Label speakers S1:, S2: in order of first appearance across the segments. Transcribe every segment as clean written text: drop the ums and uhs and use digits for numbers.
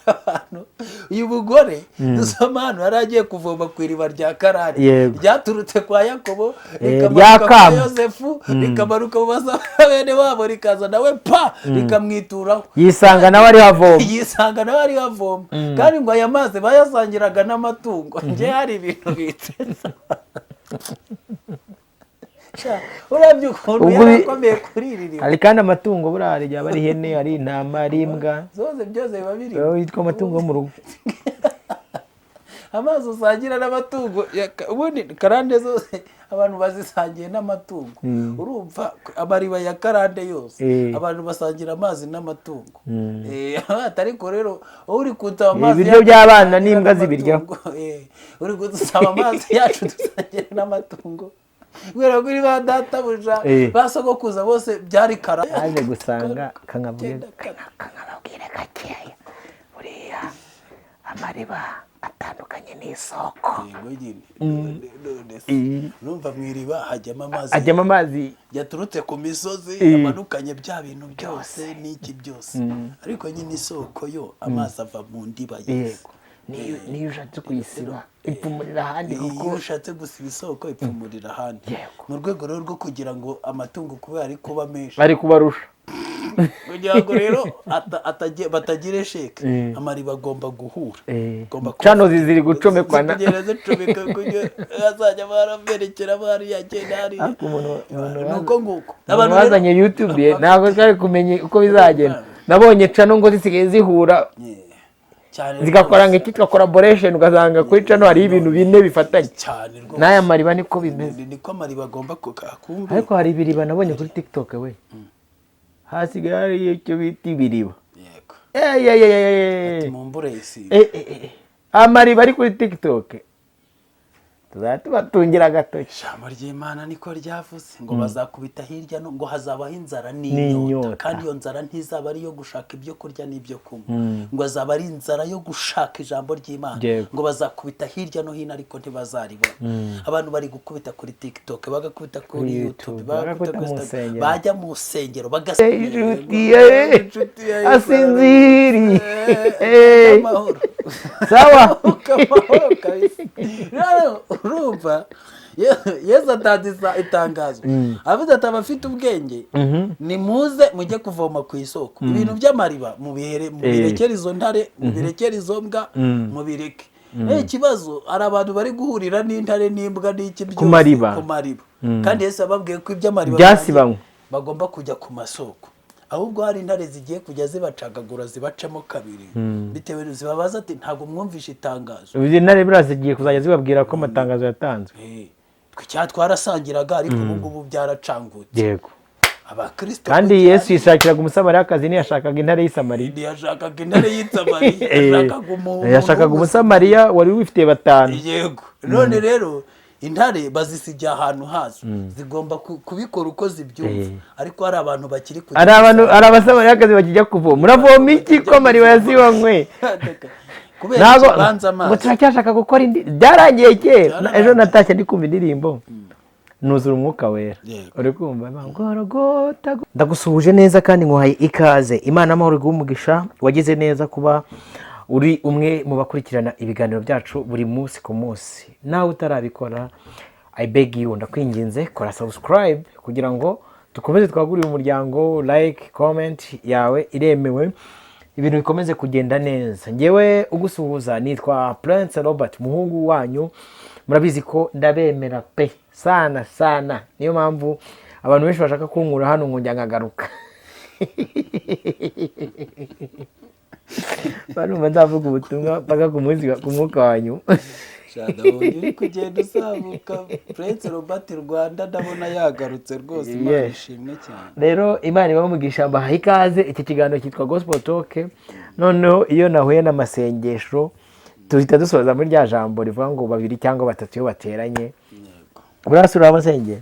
S1: Abantu, uyu mugore dusoma hano yari agiye kuvoma ku iriba rya karani ryaturutse kwa Yakobo, rikamanuka
S2: rya
S1: kwa
S2: Kamu.
S1: Yosefu, rikamanuka mu basa bene wabo, rikaza nawe pa rikamwituraho.
S2: Yisanga nawe ariho avoma.
S1: Yisanga nawe ariho avoma, kandi ngo aya mazi bayasangiraga n'amatungo. Njye hari ibintu bitsetsa. Sha, urebye ukuntu
S2: Ubwo
S1: yarakomeye kuri iri riba.
S2: Hari kandi amatungo buriya, hari igihe aba ari ihene, ari intama, ari imbwa.
S1: Zose, byose biba biri.
S2: Yitwa amatungo yo mu rugo.
S1: Amazi usangira n'amatungo, ubundi karande zose abantu bazisangiye n'amatungo. Urumva amariba ya karande yose, abantu basangira amazi n'amatungo. Ariko rero wowe uri kunsaba amazi
S2: Ibiryo
S1: yacu
S2: by'abana
S1: dusangira
S2: n'imbwa zibiryaho.
S1: n'amatungo. Uri kudusaba amazi yacu dusangira n'amatungo, kubera ko uri ba databuja, ba sogokuza bose byari kara.
S2: Yaje gusanga kankavuge.
S1: Genda kara.
S2: Kankababwire gakeya, buriya amariba atandukanye n'isoko.
S1: Yego nyine, none se urumva mu iriba hajyamo amazi
S2: Ajyamo amazi
S1: yaturutse ku misozi, yamanukanye bya bintu byose n'iki byose, ariko nyine isoko yo amazi ava mu ndiba y'isi.
S2: Yego, niyo ushatse kuyisiba ipfumurira ahandi kuko
S1: Iyo ushatse gusiba isoko, ipfumurira ahandi. Mu rwego rero rwo kugira ngo amatungo, kubera ari kuba menshi,
S2: bari kubarusha,
S1: kugira ngo rero batagira sheke, amariba agomba guhura. Agomba kuba
S2: Cano ziri gucomekwa
S1: zikugenda zicomeka kugira azajya baraberekera hariya agenda hariya.
S2: Ariko umuntu
S1: Ni uko nguko.
S2: umuntu
S1: Abantu rero-
S2: wazanye YouTube ye, ntabwo twari kumenya uko bizagenda. Nabonye channel ngo zisigaye zihura,
S1: Yeah. Cyane
S2: zigakora
S1: rwose.
S2: nk'icyitwa collaboration, ugasanga kuri channel hariho ibintu bine bifatanye.
S1: Cyane rwose.
S2: N'aya mariba niko bimeze.
S1: Niko amariba agomba kumbe.
S2: Ariko hari ibiriba nabonye kuri TikTok we, hasigaye hari icyo bita ibiriba. Eh, eh, eh, eh, eh.
S1: Mumbure isi.
S2: Eh, eh, eh. Amariba ari kuri TikTok, tuzajya tubatungira agatoki.
S1: Ijambo ry'Imana niko ryavuze ngo bazakubita hirya no ngo hazabaho inzara
S2: N'inyota.
S1: n'inyota, kandi iyo nzara ntizaba ari iyo gushaka ibyo kurya n'ibyo kunywa, ngo azaba ari inzara yo gushaka ijambo ry'Imana. Ngo bazakubita hirya no hino ariko ntibazaribona. Abantu bari gukubita kuri TikTok, bagakubita kuri
S2: Kuri
S1: YouTube,
S2: YouTube,
S1: bagakubita
S2: bagakubita
S1: kuri
S2: mu
S1: Instagram,
S2: nsengero.
S1: bajya mu nsengero
S2: Inshuti ye
S1: Inshuti ya Yesu.
S2: asinziriye.
S1: Amahoro.
S2: Sawa.
S1: Amahoro kabisa. Rero urumva Yesu atanze itangazo, avuze ati: "Abafite ubwenge nimuze mujye kuvoma ku isoko. Ibintu by'amariba mubihere, mubirekere izo ntare, mubirekere izo mbwa, mubireke." Ikibazo, hari abantu bari guhurira n'intare n'imbwa n'iki byose
S2: Ku mariba.
S1: Ku mariba. Kandi Yesu yababwiye ko iby'amariba
S2: Byasibanywe.
S1: bagomba kujya ku masoko. Ahubwo hari intare zigiye kujya zibacagagura, zibacamo kabiri, bitewe zibabaza ati: "Ntabwo mwumvishe itangazo?"
S2: Izi ntare buriya zigiye kuzajya zibabwira ko amatangazo yatanzwe.
S1: Twe cya twarasangiraga, ariko ubu ngubu byaracangutse. Abakristo
S2: Kandi Yesu yishakiraga Umusamariyakazi, ntiyashakaga intare y'Isamariya.
S1: Ntiyashakaga intare y'Isamariya, yashakaga umuntu.
S2: Yashakaga Umusamariya wari wifitiye batanu.
S1: Yego. None rero intare bazisigiye ahantu hazo, zigomba kubikora uko zibyumva, ariko hari abantu bakiri kujya
S2: Hari abantu, hari Abasamariyakazi bakijya kuvoma. Muravoma iki ko amariba yazibanywe?
S1: Kubera
S2: Ntabwo
S1: ikibanza
S2: ngo
S1: amazi.
S2: turacyashaka gukora indi, byarangiye kera.
S1: Byararangiye.
S2: Ejo natashye ndi kumva indirimbo nuzura umwuka wera. Uri kumva Gorogota. Ndagusuhuje neza kandi nguhaye ikaze. Imana amahoro iguhe umugisha. Wagize neza kuba uri umwe mu bakurikirana ibiganiro byacu buri munsi ku munsi. Nawe utarabikora, I beg you, ndakwinginze, kora subscribe kugira ngo dukomeze twagurire umuryango. Like, comment yawe iremewe, ibintu bikomeze kugenda neza. Ngewe ugusuhuza nitwa Prince Robert, muhungu wanyu. Murabizi ko ndabemera pe, sana sana. Niyo mpamvu abantu benshi bashaka kunkura hano ngo njya nkagaruka, barumva nzavuga ubutumwa mpaka ku munsi ku mwuka wa nyuma.
S1: Ndabonye uri kugenda uzamuka. Prince Robert Rwanda, ndabona yagarutse rwose. Imana ishimwe cyane.
S2: Rero Imana ibamugisha, mbahaye ikaze. Iki kiganiro cyitwa Gospel Talk. Noneho iyo nahuye n'amasengesho, duhita dusoza muri rya jambo rivuga ngo babiri cyangwa batatu iyo bateranye. Buriya uraba amasengero,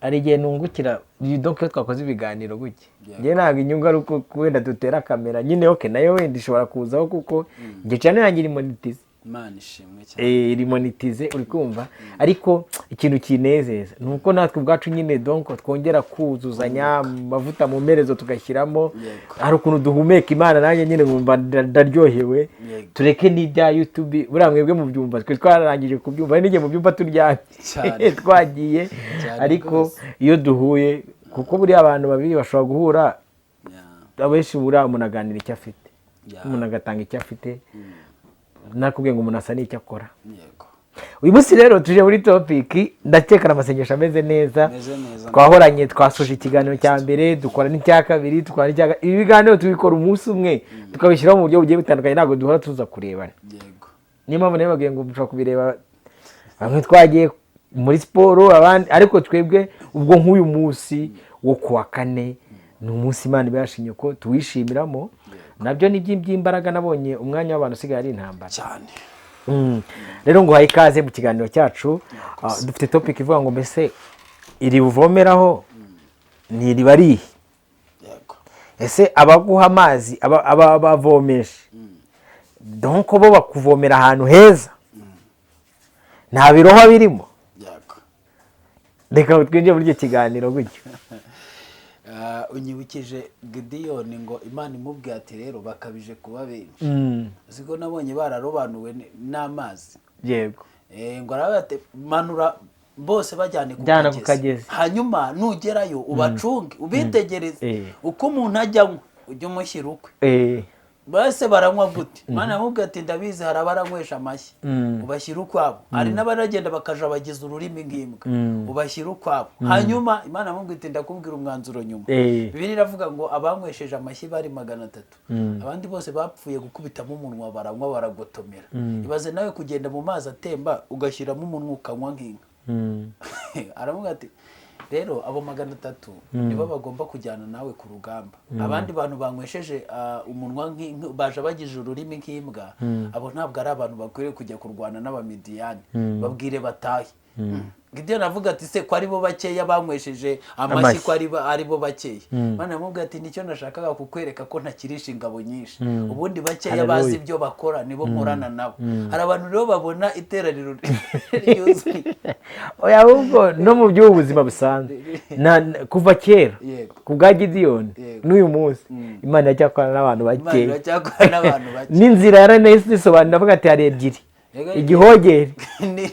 S2: hari igihe nungukira donc iyo twakoze ibiganiro gutya. Njye ntabwo inyungu ari uko wenda dutera kamera nyine, okay, nayo wenda ishobora kuzaho kuko njye channel yanjye iri monetize.
S1: Imana ishimwe cyane.
S2: Iri monetize, uri kumva? Ariko ikintu kinezeza ni uko natwe ubwacu nyine, donc twongera kuzuzanya amavuta mu mperezo tugashyiramo. Hari ukuntu duhumeka Imana, nanjye nyine nkumva ndaryohewe. Tureke n'ibya YouTube, buriya mwebwe mubyumva, twe twararangije kubyumva, hari n'igihe mubyumva turyamye twagiye.
S1: Cyane
S2: Ariko
S1: rwose.
S2: iyo duhuye, kuko buriya abantu babiri bashobora guhura, abenshi buriya umuntu aganira icyo afite, umuntu agatanga icyo afite. Nakubwiye ngo umuntu asa n'icyo akora. Uyu munsi rero tuje muri topic, ndakeka amasengesho ameze neza.
S1: Ameze neza.
S2: Twahoranye, twasoje ikiganiro cya mbere, dukora n'icya kabiri, dukora n'icya ibi biganiro tubikora umunsi umwe, tukabishyiraho mu buryo bugiye butandukanye, ntabwo duhora tuza kurebana. Niyo mpamvu nayo babwiye ngo mushobora kubireba, bamwe twagiye muri siporo, abandi, ariko twebwe ubwo nk'uyu munsi wo kuwa kane ni umunsi Imana iba yashimye ko tuwishimiramo. Nabyo ni iby'imbaraga, nabonye umwanya w'abantu usigaye ari intambara.
S1: Cyane.
S2: Rero nguhaye ikaze mu kiganiro cyacu. Dufite topic ivuga ngo: mbese iri buvomeraho ni iriba rihe? Ese abaguha amazi, aba bavomesha, donc bo bakuvomera ahantu heza, nta birohwa birimo? Reka twinjire muri icyo kiganiro gutyo.
S1: Unyibukije Gidiyoni, ngo Imana imubwiye ati: "Rero bakabije kuba benshi." Siko nabonye bararobanuwe n'amazi?
S2: Yego.
S1: Ngo aravuga ati: "Manura bose, bajyane ku
S2: Jyana ku
S1: kagezi.
S2: kagezi.
S1: Hanyuma nugerayo ubacunge, ubitegereze. Uko umuntu ajyanywa, ujye umushyira ukwe." Bose baranywa gute? Imana yamubwiye ati: "Ndabizi, hari abaranywesha amashyi, ubashyira ukwabo. Hari n'abaragenda bakajabagiza ururimi nk'imbwa, ubashyira ukwabo." Hanyuma Imana yamubwiye iti: "Ndakubwira umwanzuro nyuma." Bibiliya iravuga ngo abanywesheje amashyi bari 300, abandi bose bapfuye gukubitamo umunwa, baranywa, baragotomera. Ibaze nawe kugenda mu mazi atemba, ugashyiramo umunwa, ukanywa nk'inka. Aravuga ati: "Rero abo 300 nibo bagomba kujyana nawe ku rugamba. Abandi bantu banywesheje umunwa baje bagije ururimi nk'imbwa, abo ntabwo ari abantu bakwiriye kujya kurwana n'Abamidiyani. Babwire batahe." Gideyoni avuga ati: "Se ko ari bo bakeya banywesheje amashyi?"
S2: Amashyi.
S1: Ko ari bo bakeya? Imana yamubwiye ati: "Nicyo nashakaga kukwereka, ko ntakirisha ingabo nyinshi. Ubundi bakeya
S2: Hallelujah.
S1: bazi ibyo bakora nibo nkorana nabo." Hari abantu rero babona iteraniro ryuzuye.
S2: Oya, ahubwo no mu by'ubu buzima busanzwe, kuva kera, ku bwa Gidiyoni, n'uyu munsi Imana iracyakorana n'abantu
S1: Imana
S2: bakeya.
S1: iracyakorana n'abantu bake.
S2: N'inzira yaranayisobanura, avuga ati: "Hari ebyiri, igihogere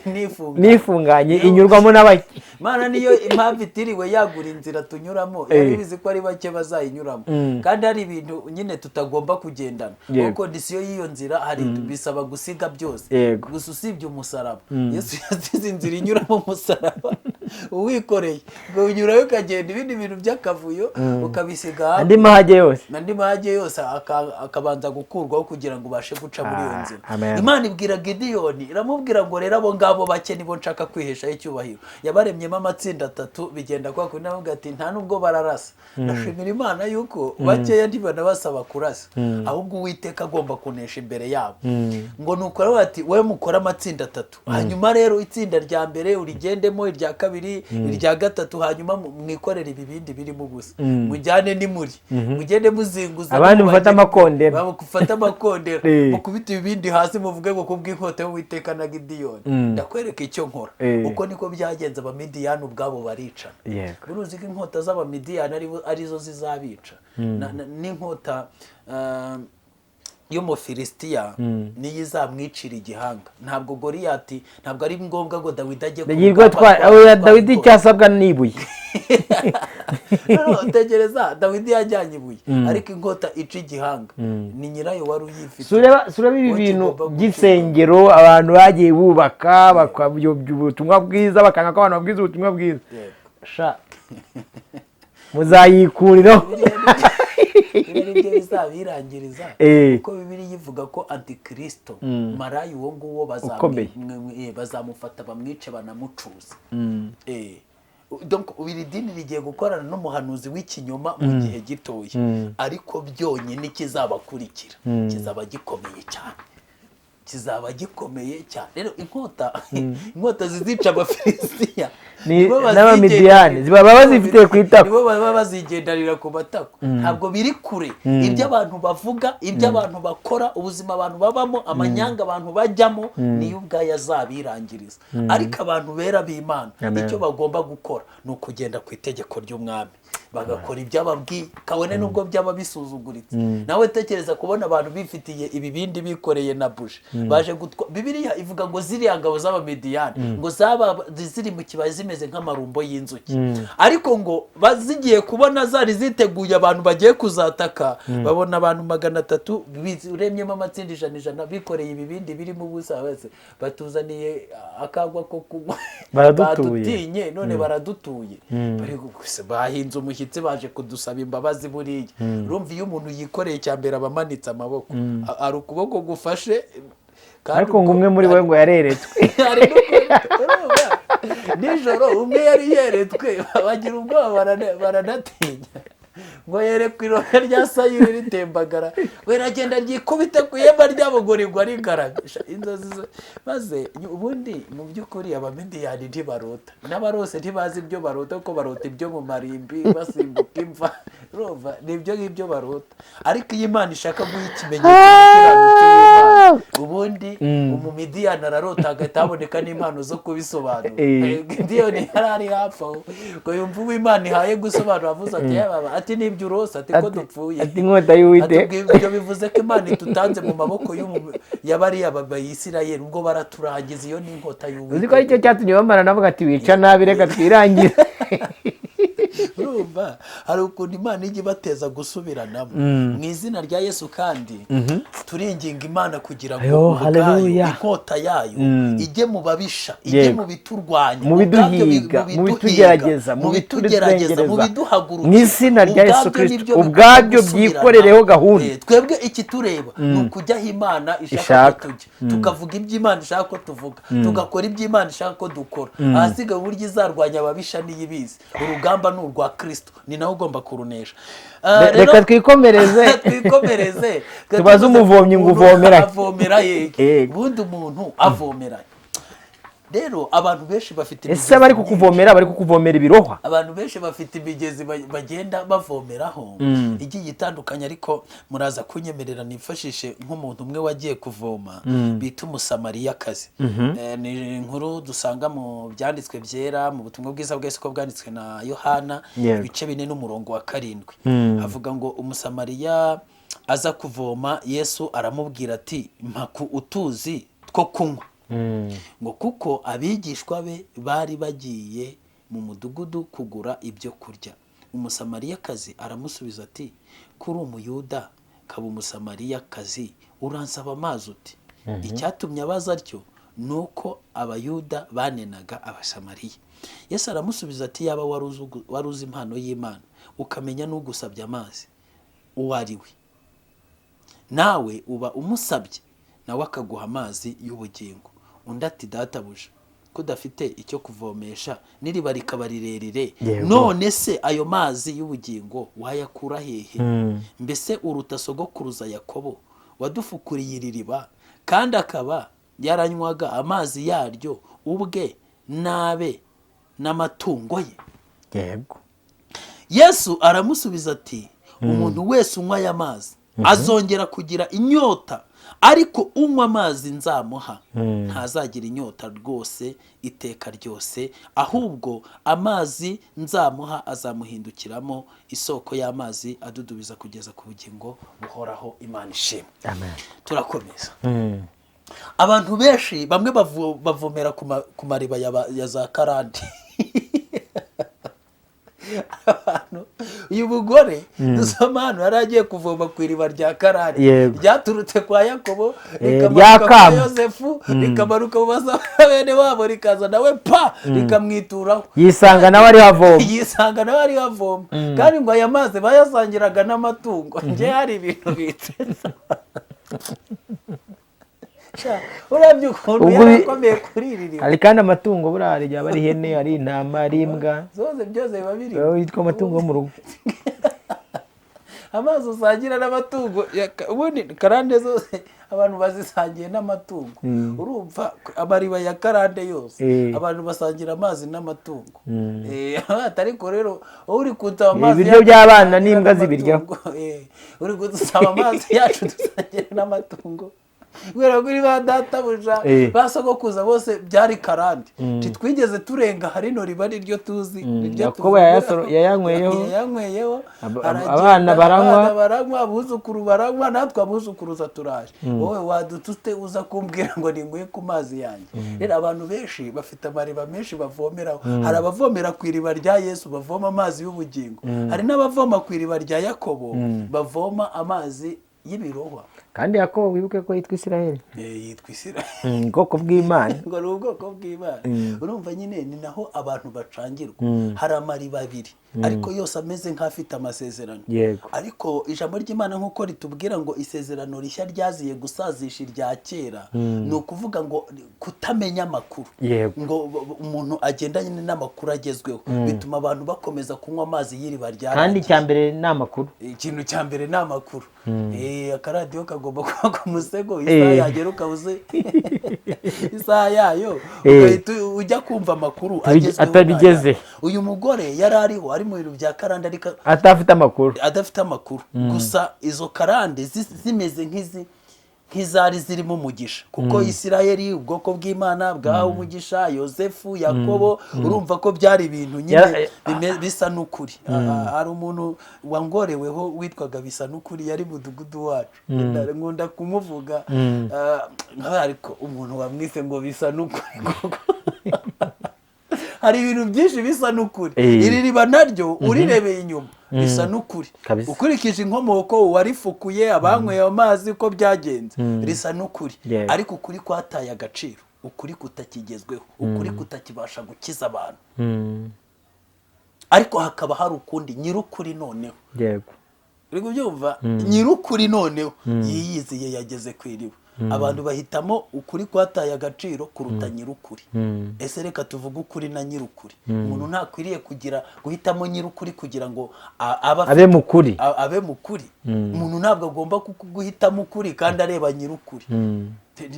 S1: N'ifunga
S2: n'ifunganye, inyurwamo na bake."
S1: Imana niyo impamvu itiriwe yagura inzira tunyuramo, yari bizi ko ari bake bazayinyuramo, kandi hari ibintu nyine tutagomba kugendana, kuko condition y'iyo nzira hari bisaba gusiga byose. Gusa usibye umusaraba. Yesu yasize inzira inyuramo umusaraba uwikoreye, ngo unyurayo ukagenda, ibindi bintu by'akavuyo ukabisiga.
S2: Andi mahage yose.
S1: Andi mahage yose akabanza gukurwaho kugira ngo ubashe guca muri iyo nzira.
S2: Amen.
S1: Imana ibwira Gidiyoni, iramubwira ngo: "Rero abo ngabo bake nibo nshaka kwiheshaho icyubahiro." Yabaremyemo amatsinda atatu, bigenda kwa kundi. Aravuga ati: "Nta nubwo bararasa." Ndashimira Imana yuko bakeya ntibanabasaba kurasa, ahubwo Uwiteka agomba kunesha imbere yabo. Ngo nuko aravuga ati: "Wowe mukore amatsinda atatu, hanyuma rero itsinda rya mbere urigendemo, irya kabiri, irya gatatu, hanyuma mwikorere ibibindi birimo ubusa, mujyane n'imuri, mugende muzinguza."
S2: Abandi mufate amakondera.
S1: Mufate amakondera, mukubite ibibindi hasi, muvuge ngo: "Kubw'inkota y'Uwiteka na Gidiyoni, ndakwereka icyo nkora." Uko niko byagenze, Abamidiyani ubwabo baricana. Uruzi ko inkota z'Abamidiyani arizo zizabica. N'inkota y'Umufilisitiya niyo izamwicira igihanga. Ntabwo Goriyati, ntabwo ari ngombwa ngo Dawidi ajye ku
S2: Yirwa
S1: rugamba
S2: oya,
S1: atwaye
S2: Dawidi
S1: inkota.
S2: icyo asabwa ni ibuye.
S1: No, no, tegereza, Dawidi yajyanye ibuye, ariko inkota ica igihanga ni nyirayo wari uyifite.
S2: Sureba ibi
S1: Wowe
S2: bintu
S1: kigomba gucika.
S2: by'insengero abantu bagiye bubaka, bakayobya ubutumwa bwiza, bakanga ko abantu babwiza ubutumwa bwiza. Sha, muzayikuriraho.
S1: Biriya nibyo bizabirangiriza, kuko Bibiliya ivuga ko antikirisito, maraya uwo nguwo,
S2: Ukomeye.
S1: bazamufata, bamwice, banamucuze. Donc iri dini rigiye gukorana n'umuhanuzi w'ikinyoma mu gihe gitoya, ariko byonyine ikizabakurikira kizaba gikomeye cyane. Kizaba gikomeye cyane. Rero inkota zizica Abafilisitiya
S2: Ni- n'Abamidiyani, baba bazifite ku itako.
S1: Nibo baba bazigendanira ku matako. Ntabwo biri kure. Ibyo abantu bavuga, ibyo abantu bakora, ubuzima abantu babamo, amanyanga abantu bajyamo, niyo ubwayo azabirangiriza. Ariko abantu bera b'Imana,
S2: Amen.
S1: icyo bagomba gukora ni ukugenda ku itegeko ry'umwami, bagakora ibyo ababwiye, kabone n'ubwo byaba bisuzuguritse. Nawe tekereza kubona abantu bifitiye ibibindi, bikoreye na buji, baje gutwa. Bibiliya ivuga ngo ziriya ngabo z'Abamediyani ngo zaba ziri mu kibaya zimeze nk'amarumbo y'inzuki, ariko ngo bazigiye kubona zari ziteguye abantu bagiye kuzataka, babona abantu 300 uremyemo amatsinda ijana ijana, bikoreye ibibindi birimo ubusa, bose batuzaniye akagwa ko kunywa.
S2: Baradutuye.
S1: Badutinye none baradutuye. Bari gusa bahinze umushyitsi, baje kudusaba imbabazi. Buriya urumva iyo umuntu yikoreye, icya mbere aba amanitse amaboko, hari ukuboko gufashe kandi
S2: Ariko ngo umwe muri we ngo yareretswe.
S1: Hari urumva, nijoro umwe yari yeretswe, bagira ubwoba, baranatinya, ngo yerekwe irobe rya sayiri ritembagara, ngo iragenda ryikubite ku ihema ryabo, ngo rigwa rigaramye. Inzozi maze ubundi mu by'ukuri Abamidiyani ntibarota, n'abarose ntibazi ibyo barota, kuko barota ibyo mu marimbi basimbuka imva. Urumva ni ibyo ngibyo barota. Ariko iyo Imana ishaka guha ikimenyetso umukiranutsi w'Imana, ubundi Umumidiyani ararota hagahita haboneka n'impano zo kubisobanura. Gidiyoni yari ari hafi aho, ngo yumve uwo Imana ihaye gusobanura avuze ati: "Yababa," ati, "nibyo urose," ati, "ko dupfuye."
S2: Ati inkota y'Uwiteka.
S1: Ati, "Ibyo bivuze ko Imana itutanze mu maboko ya bariya Bayisirayeli, ubwo baraturangiza. Iyo ni inkota
S2: Uzi ko
S1: y'Uwiteka."
S2: aricyo cyatumye bamara navuga ati: "Wica nabi, reka twirangire."
S1: Urumva hari ukuntu Imana ijya ibateza gusubiranamo mu izina rya Yesu. Kandi turinginga Imana kugira ngo
S2: Ayo,
S1: ubwayo
S2: haleluya.
S1: inkota yayo ijye mu babisha, ijye mu biturwanya,
S2: Mu biduhiga,
S1: ubwabyo
S2: mu bitugerageza,
S1: mu
S2: mu
S1: bitugerageza, mu
S2: bituzengereza.
S1: biduhagurukira.
S2: Mu izina rya Yesu
S1: Ubwabyo
S2: Kristo,
S1: nibyo bigomba
S2: ubwabyo
S1: gusubirana.
S2: byikorereho gahunda.
S1: Twebwe ikitureba ni ukujya aho Imana ishaka
S2: Ishaka.
S1: ko tujya, tukavuga ibyo Imana ishaka ko tuvuga, tugakora ibyo Imana ishaka ko dukora. Ahasigaye uburyo izarwanya ababisha niyibizi. Urugamba ni urwa Kristo, ni nawe ugomba kurunesha.
S2: Reka twikomereze.
S1: Twikomereze. Twe
S2: Tubaze
S1: tuvuze
S2: umuvomyi ngo
S1: umuntu
S2: uvomera he?
S1: Avomera hehe?
S2: Yego.
S1: Ubundi umuntu avomera he? Rero abantu benshi bafite
S2: Ese
S1: imigezi
S2: bari
S1: myinshi.
S2: kukuvomera, bari kukuvomera ibirohwa?
S1: Abantu benshi bafite imigezi bagenda bavomeraho igiye itandukanye, ariko muraza kunyemerera nifashishe nk'umuntu umwe wagiye kuvoma bita Umusamariyakazi. Ni inkuru dusanga mu byanditswe byera, mu butumwa bwiza bwa Yesu uko bwanditswe na Yohana, ibice 4 n'umurongo wa 7. Avuga ngo Umusamariya aza kuvoma, Yesu aramubwira ati: "Mpa ku utuzi two kunywa," ngo kuko abigishwa be bari bagiye mu mudugudu kugura ibyo kurya. Umusamariyakazi aramusubiza ati: "Kuri Umuyuda kaba Umusamariyakazi, uransaba amazi uti?" Icyatumye abaza atyo ni uko Abayuda banenaga Abasamariya. Yesu aramusubiza ati: "Yaba wari uzi impano y'Imana, ukamenya n'ugusabye amazi uwo ari we, nawe uba umusabye, nawe akaguha amazi y'ubugingo." Undi ati: "Databuja, ko udafite icyo kuvomesha, n'iriba rikaba rirerire, none se ayo mazi y'ubugingo wayakura hehe? Mbese uruta sogokuruza Yakobo wadufukuriye iri riba, kandi akaba yaranywaga amazi yaryo ubwe n'abe n'amatungo ye?" Yesu aramusubiza ati: "Umuntu wese unywa aya mazi azongera kugira inyota, ariko unywa amazi nzamuha ntazagira inyota rwose iteka ryose, ahubwo amazi nzamuha azamuhindukiramo isoko y'amazi adudubiza kugeza ku bugingo buhoraho." Imana ishimwe.
S2: Amen.
S1: Turakomeza. Abantu benshi, bamwe bavomera ku mariba ya za karande. Abantu, uyu mugore dusoma hano yari agiye kuvoma ku iriba rya karande ryaturutse kwa Yakobo, rikamanuka
S2: rya
S1: kwa
S2: Kamu.
S1: Yosefu, rikamanuka mu basa bene wabo, rikaza nawe pa rikamwituraho.
S2: Yisanga nawe ariho avoma.
S1: Yisanga nawe ariho avoma. Kandi ngo aya mazi bayasangiraga n'amatungo. Njye hari ibintu bitsetsa. Sha, urebye ukuntu
S2: Ubwo
S1: yarakomeye kuri iri riba.
S2: Hari kandi amatungo buriya, hari igihe aba ari ihene, ari intama, ari imbwa.
S1: Zose, byose biba biri
S2: Biba yitwa amatungo yo mu rugo.
S1: Amazi usangira n'amatungo, ubundi karande zose abantu bazisangiye n'amatungo. Urumva amariba ya karande yose, abantu basangira amazi n'amatungo. Ariko rero wowe uri kunsaba amazi,
S2: Ibiryo by'abana n'imbwa zibiryaho.
S1: Uri kudusaba amazi yacu dusangira n'amatungo, kubera ko uri ba databuja, ba sogokuza bose byari karande, ntitwigeze turenga harino riba riryo tuzi.
S2: Yakobo
S1: yayanyweyeho,
S2: abana baranywa,
S1: abana baranywa, abuzukuru baranywa, natwe abuzukuruza turaje. Wowe wadutute uza kumbwira ngo ninguye ku mazi yanjye? Rero abantu benshi bafite amariba menshi bavomeraho. Hari abavomera ku iriba rya Yesu bavoma amazi y'ubugingo, hari n'abavoma ku iriba rya Yakobo bavoma amazi y'ibirohwa.
S2: Kandi Yakobo wibuke ko yitwa Isiraheli.
S1: Yitwa Isiraheli,
S2: ubwoko bw'Imana.
S1: Ngo ni ubwoko bw'Imana. Urumva nyine ni naho abantu bacangirwa. Hari amariba abiri ariko yose ameze nk'afite amasezerano. Ariko ijambo ry'Imana nk'uko ritubwira ngo isezerano rishya ryaziye gusazisha irya kera, ni ukuvuga ngo kutamenya amakuru, ngo umuntu agendanye n'amakuru agezweho, bituma abantu bakomeza kunywa amazi y'iriba rya.
S2: Kandi icya mbere ni amakuru.
S1: Ikintu cya mbere ni amakuru. Akaradiyo kagomba kuba ku musego, isaha yagera ukabuze isaha yayo, ugahita ujya kumva amakuru agezweho.
S2: Atabigeze.
S1: Uyu mugore yari ariho ari mu bintu bya karande, ariko
S2: adafite amakuru.
S1: Adafite amakuru. Gusa izo karande zimeze nk'izi nk'izari zirimo umugisha, kuko Isirayeli ubwoko bw'Imana bwahawe umugisha, Yosefu, Yakobo, urumva ko byari ibintu nyine bisa n'ukuri. Hari umuntu wangoreweho witwaga bisa n'ukuri, yari mudugudu wacu, nkunda kumuvuga, ariko umuntu wamwise ngo bisa n'ukuri koko, hari ibintu byinshi bisa n'ukuri. Iri riba naryo urirebeye inyuma bisa n'ukuri, ukurikije inkomoko, uwarifukuye, abanyweye amazi, uko byagenze, risa n'ukuri. Ariko ukuri kwataye agaciro, ukuri kutakigezweho, ukuri kutakibasha gukiza abantu. Ariko hakaba hari ukundi, nyir'ukuri noneho. Uri kubyumva? Nyir'ukuri noneho yiyiziye, yageze ku iriba. Abantu bahitamo ukuri kwataye agaciro kuruta nyir'ukuri. Ese reka tuvuge ukuri na nyir'ukuri. Umuntu ntakwiriye kugira guhitamo nyir'ukuri kugira ngo
S2: abe mukuri.
S1: Abe mukuri. Umuntu ntabwo agomba guhitamo ukuri kandi areba nyir'ukuri.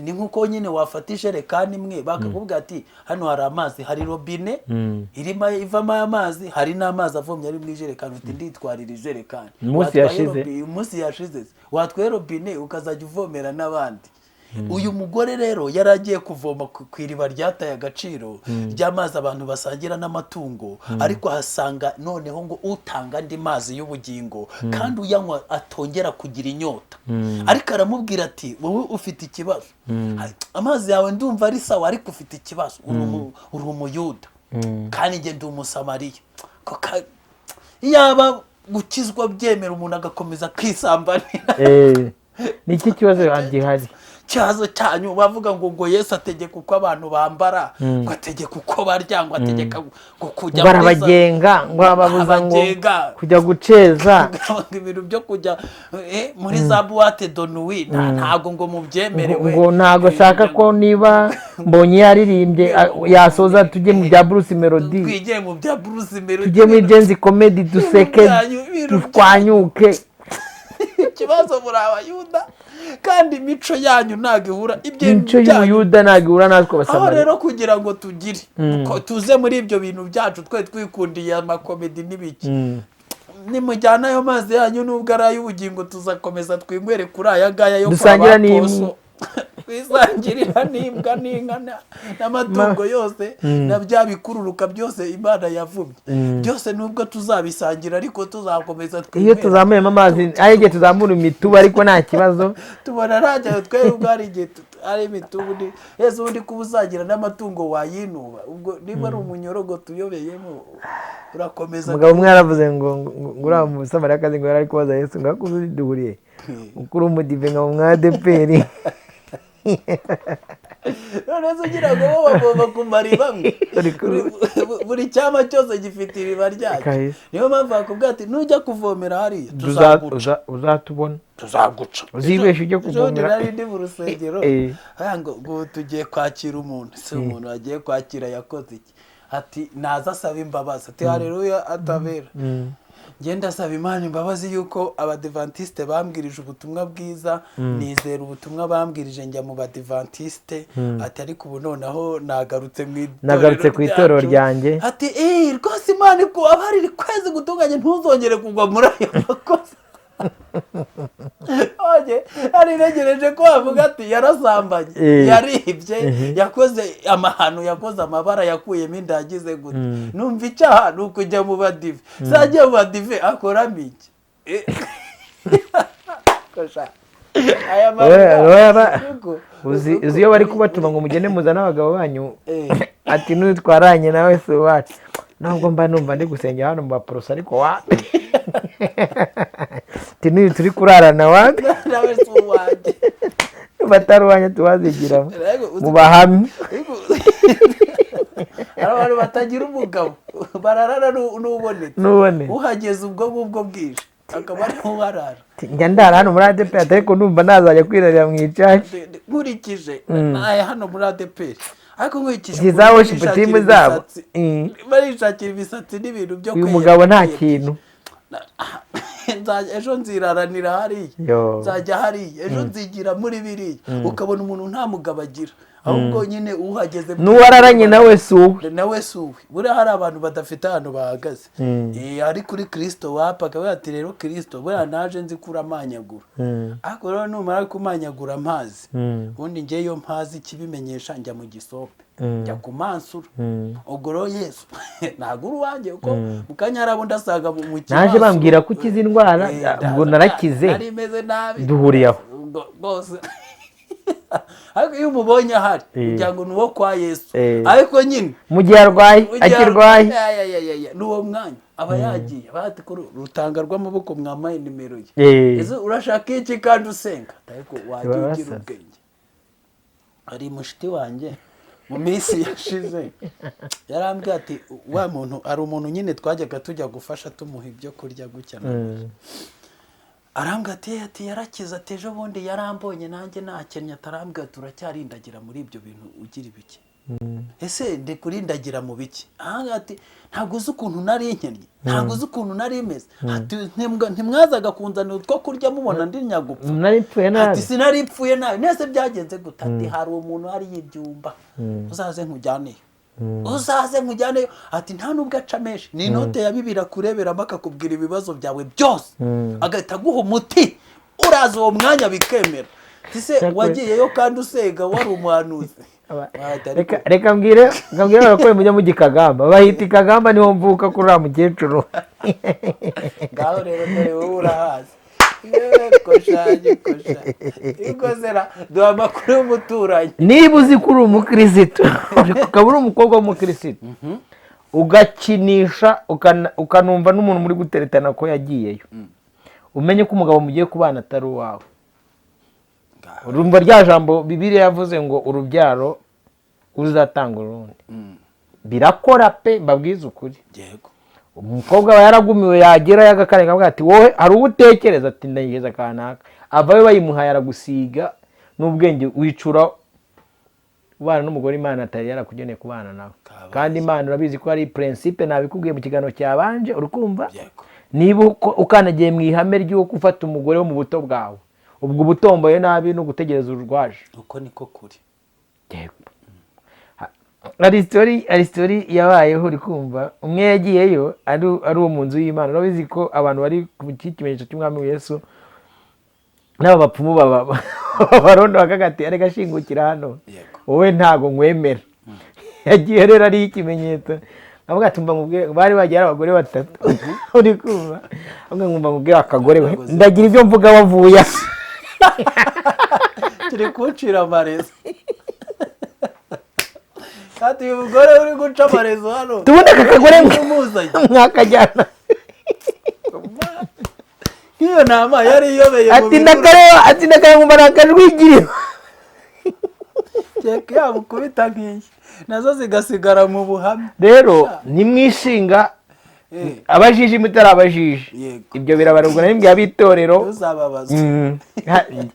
S1: Ni nk'uko nyine wafata ijerekani imwe, bakakubwira ati hano hari amazi, hari robine irimo ivamo amazi, hari n'amazi avomye ari mu ijerekani, uti nditwarira ijerekani.
S2: Umunsi yashize.
S1: Umunsi yashize watwaye robine ukazajya uvomera n'abandi. Uyu mugore rero yari agiye kuvoma ku iriba ryataye agaciro ry'amazi abantu basangira n'amatungo, ariko ahasanga noneho ngo utanga andi mazi y'ubugingo, kandi uyanywa atongera kugira inyota. Ariko aramubwira ati wowe ufite ikibazo, amazi yawe ndumva ari sawa, ariko ufite ikibazo, uri umuyuda kandi njye ndi umusamariya. Yaba gukizwa byemera umuntu agakomeza akisambanira.
S2: Ni iki kibazo gihari?
S1: Ikibazo cyanyu bavuga ngo ngo Yesu ategeka uko abantu bambara, ngo ategeka uko barya, ngo ategeka ngo kujya
S2: barabagenga, ngo ababuza ngo kujya guceza
S1: ibintu byo kujya muri za boîte de nuit, ntabwo ngo mubyemerewe,
S2: ngo ntabwo ashaka ko niba Mbonyi yaririmbye yasoza tujye mu bya Bruce Melody,
S1: twigire mu bya Bruce Melody,
S2: tujye muri Gen-Z Comedy, duseke dutwanyuke.
S1: Ikibazo muri abayuda kandi imico yanyu ntabwo ihura.
S2: Imico y'umuyuda ntabwo ihura natwe
S1: abasamariya. Aho rero kugira ngo tugire tuze muri ibyo bintu byacu twe twikundiye amakomedi n'ibiki, nimujyana ayo mazi yanyu nubwo ari ay'ubugingo, tuzakomeza twinywere kuri aya ngaya yo kwa ba Poso, twisangirira n'imbwa n'inka n'amatungo yose na bya bikururuka byose Imana yavumye byose, nubwo tuzabisangira ariko tuzakomeza
S2: twinywere. Iyo tuzamuyemo amazi ari igihe tuzamura imitubu, ariko nta kibazo
S1: tubona ntajyayo twebwe ubwo hari igihe ari imitubu ese ubundi kuba uzagira n'amatungo wayinuba, ubwo niba ari umunyorogo tuyobeyemo urakomeza.
S2: Umugabo umwe yaravuze ngo uriya musamariyakazi ngo yari ari kubaza Yesu ngo akuze duhuriye ukuri umudive nka umwadeperi.
S1: None se ugira ngo bo bagomba kumara ibamwe? Buri cyama cyose gifite iriba ryacyo. Niyo mpamvu bakubwira ati nujya kuvomera hariya tuzaguca,
S2: uzatubona
S1: tuzaguca,
S2: uzibeshe ujye kuvomera.
S1: Nari ndi mu rusengero ngo tugiye kwakira umuntu, si umuntu agiye kwakira yakoze iki? Ati naza asaba imbabazi, ati haleluya atabera. Ngenda asaba Imana imbabazi yuko Abadivantisite bambwirije ubutumwa bwiza, nizera ubutumwa bambwirije, njya mu Badivantiste. Ati: "Ariko ubu noneho nagarutse mu itorero
S2: Nagarutse ku itorero
S1: ryacu."
S2: ryanjye.
S1: Ati: "Eh, rwose Imana ikubabarire, kwezi gutunganye, ntuzongere kugwa muri ayo makosa." Oye, ari ntegereje ko bavuga ati yarasambanye, yaribye, yakoze amahano, yakoze amabara, yakuyemo inda, yagize gute. Numva icyaha ni ukujya mu Badive. Sajya mu Badive akoramo iki? Kosha. Aya marira.
S2: Uzi iyo bari kubatuma ngo mugende muzane abagabo banyu, ati n'utwaranye nawe si uwacu, nubwo mba numva ndi gusengera hano mu Baporoso, ariko wapi, ati n'uyu turi kurarana wapi.
S1: Nawe si uwanjye.
S2: Batari uwanjye tubazigiramo
S1: Ariko
S2: mu bahamya.
S1: Hari abantu batagira umugabo, bararana n'ubonetse.
S2: N'ubonetse.
S1: Uhageze ubwo ngubwo bwije akaba ariho uharara.
S2: Njya ndara hano muri ADEPR, ariko numva nazajya kwirarira mu icaci.
S1: Nkurikije aya hano muri ADEPR, ariko nkurikije
S2: Izi za
S1: ukuntu
S2: worship team
S1: barishakira
S2: zabo.
S1: imisatsi, barishakira imisatsi n'ibintu byo
S2: Uyu
S1: kwiyemera.
S2: mugabo nta kintu.
S1: Ejo nziraranira hariya.
S2: Yo.
S1: Nzajya hariya, ejo nzigira muri biriya. Ukabona umuntu nta mugabo agira, ahubwo nyine uhageze
S2: N'uwararanye nawe si uwe.
S1: Nawe si uwe. Buriya hari abantu badafite ahantu bahagaze. Ari kuri Kirisito wapa, akavuga ati: "Rero Kirisito, buriya naje nzi ko uramanyagura, ariko rero numara kumanyagura amazi, ubundi ngewe mpazi ikibimenyesha, njya mu gisope, njya ku mansura. Ubwo rero Yesu ntabwo uri uwanjye, kuko mu kanya hari abo ndasaga mu
S2: Naje
S1: kimansuro."
S2: bambwira ko ukiza indwara, ubwo narakize.
S1: Nari meze nabi.
S2: Duhuriye aho.
S1: Ubwo rwose, ariko iyo umubonye ahari, kugira ngo ni uwo kwa Yesu, ariko nyine
S2: mu gihe arwaye, akirwaye.
S1: Ya, ya, ya, ya, ya. N'uwo mwanya aba yagiye, bati kuri rutanga rw'amaboko, mwamaye nimero ye. Ese urashaka iki kandi usenga? Ariko wajya
S2: Baba
S1: ugira
S2: basaze.
S1: ubwenge. Hari mushiti wanjye mu minsi yashize yarambwiye ati: "Wa muntu, hari umuntu nyine twajyaga tujya gufasha, tumuha ibyo kurya gutya na gutya." Arambwira ati yarakize, ati ejo bundi yarambonye nanjye nakennye, atarambwira: "Turacyarindagira muri ibyo bintu, ugira ibiki? Ese ndi kurindagira mu biki?" Aha ati: "Ntabwo uzi ukuntu nari nkennye, ntabwo uzi ukuntu nari meze." Ati: "Ntimwazaga kunzanira utwo kurya mubona ndi nyagupfa."
S2: Nari mpfuye nabi.
S1: Ati: "Sinari mpfuye nabi nese byagenze gute?" Ati: "Hari umuntu hariya ibyumba, uzaze nkujyaneyo, uzaze nkujyaneyo." Ati: "Nta nubwo aca menshi, ni inote ya 2 akureberamo, akakubwira ibibazo byawe byose, agahita aguha umuti, uraza uwo mwanya bikemera." Ati: "Se wagiyeyo kandi usenga, wari umuhanuzi?" Wahita ariko
S2: Reka mbwire abakora mujya mu Gikagamba, bahita Ikagamba, niho mvuka kuri uriya mukecuru.
S1: Ngaho rero dore wowe urahazi. Yewe, kosha kosha ikozera, duha amakuru y'umuturanyi.
S2: Niba uzi ko uri umukirisitu, ukaba uri umukobwa w'umukirisitu, ugakinisha, ukanumva n'umuntu muri guteretana ko yagiyeyo, umenye ko umugabo mugiye kubana atari uwawe.
S1: Ngaho.
S2: Urumva rya jambo Bibiliya yavuze ngo urubyaro uzatanga urundi, birakora pe, mbabwize ukuri. Umukobwa aba yaragumiwe, yagerayo agakareka, akavuga ati: "Wowe hari uwo utekereza?" Ati: "Ndayigeza kanaka." Avayo bayimuhaye, aragusiga n'ubwenge, wicura ubana n'umugore Imana atari yarakugeneye kubana nawe.
S1: Kabaye.
S2: Kandi Imana urabizi ko ari principe, nabikubwiye mu kiganiro cyabanje, uri kumva?
S1: Yego.
S2: Niba ukandagiye mu ihame ry'uko ufata umugore wo mu buto bwawe, ubwo uba utomboye nabi no gutegereza urwaje.
S1: Uko niko kuri.
S2: Yego. Hari story yabayeho, uri kumva? Umwe yagiyeyo ari uwo mu nzu y'Imana. Urabizi ko abantu bari ku kimenyetso cy'Umwami Yesu n'aba bapfumu baba barondo bakagati, areka ashingukira hano. Wowe ntago nkwemera. Yagiye rero ariho ikimenyetso, avuga ati: "Mba nkubwire." Bari bagiye ari abagore batatu, uri kumva? Avuga ngo: "Mba nkubwire, akagore we, ndagira ibyo mvuga wavuye aha."
S1: Kiri kuncira amarezo, kandi uyu mugore uri guca amarezo hano
S2: Tubone aka kagore
S1: umuzanye
S2: mwakajyana.
S1: Nk'iyo nama yari iyobeye mu
S2: Ati:
S1: bihuru.
S2: "Ndakareba," ati: "Ndakareba nkumva nakajwigirira."
S1: Keka yamukubita nk'iyi, nazo zigasigara mu buhamya.
S2: Rero nimwishinga abajiji mutari abajiji, ibyo birabarwa n'imbwa b'itorero.
S1: Ntuzababaze.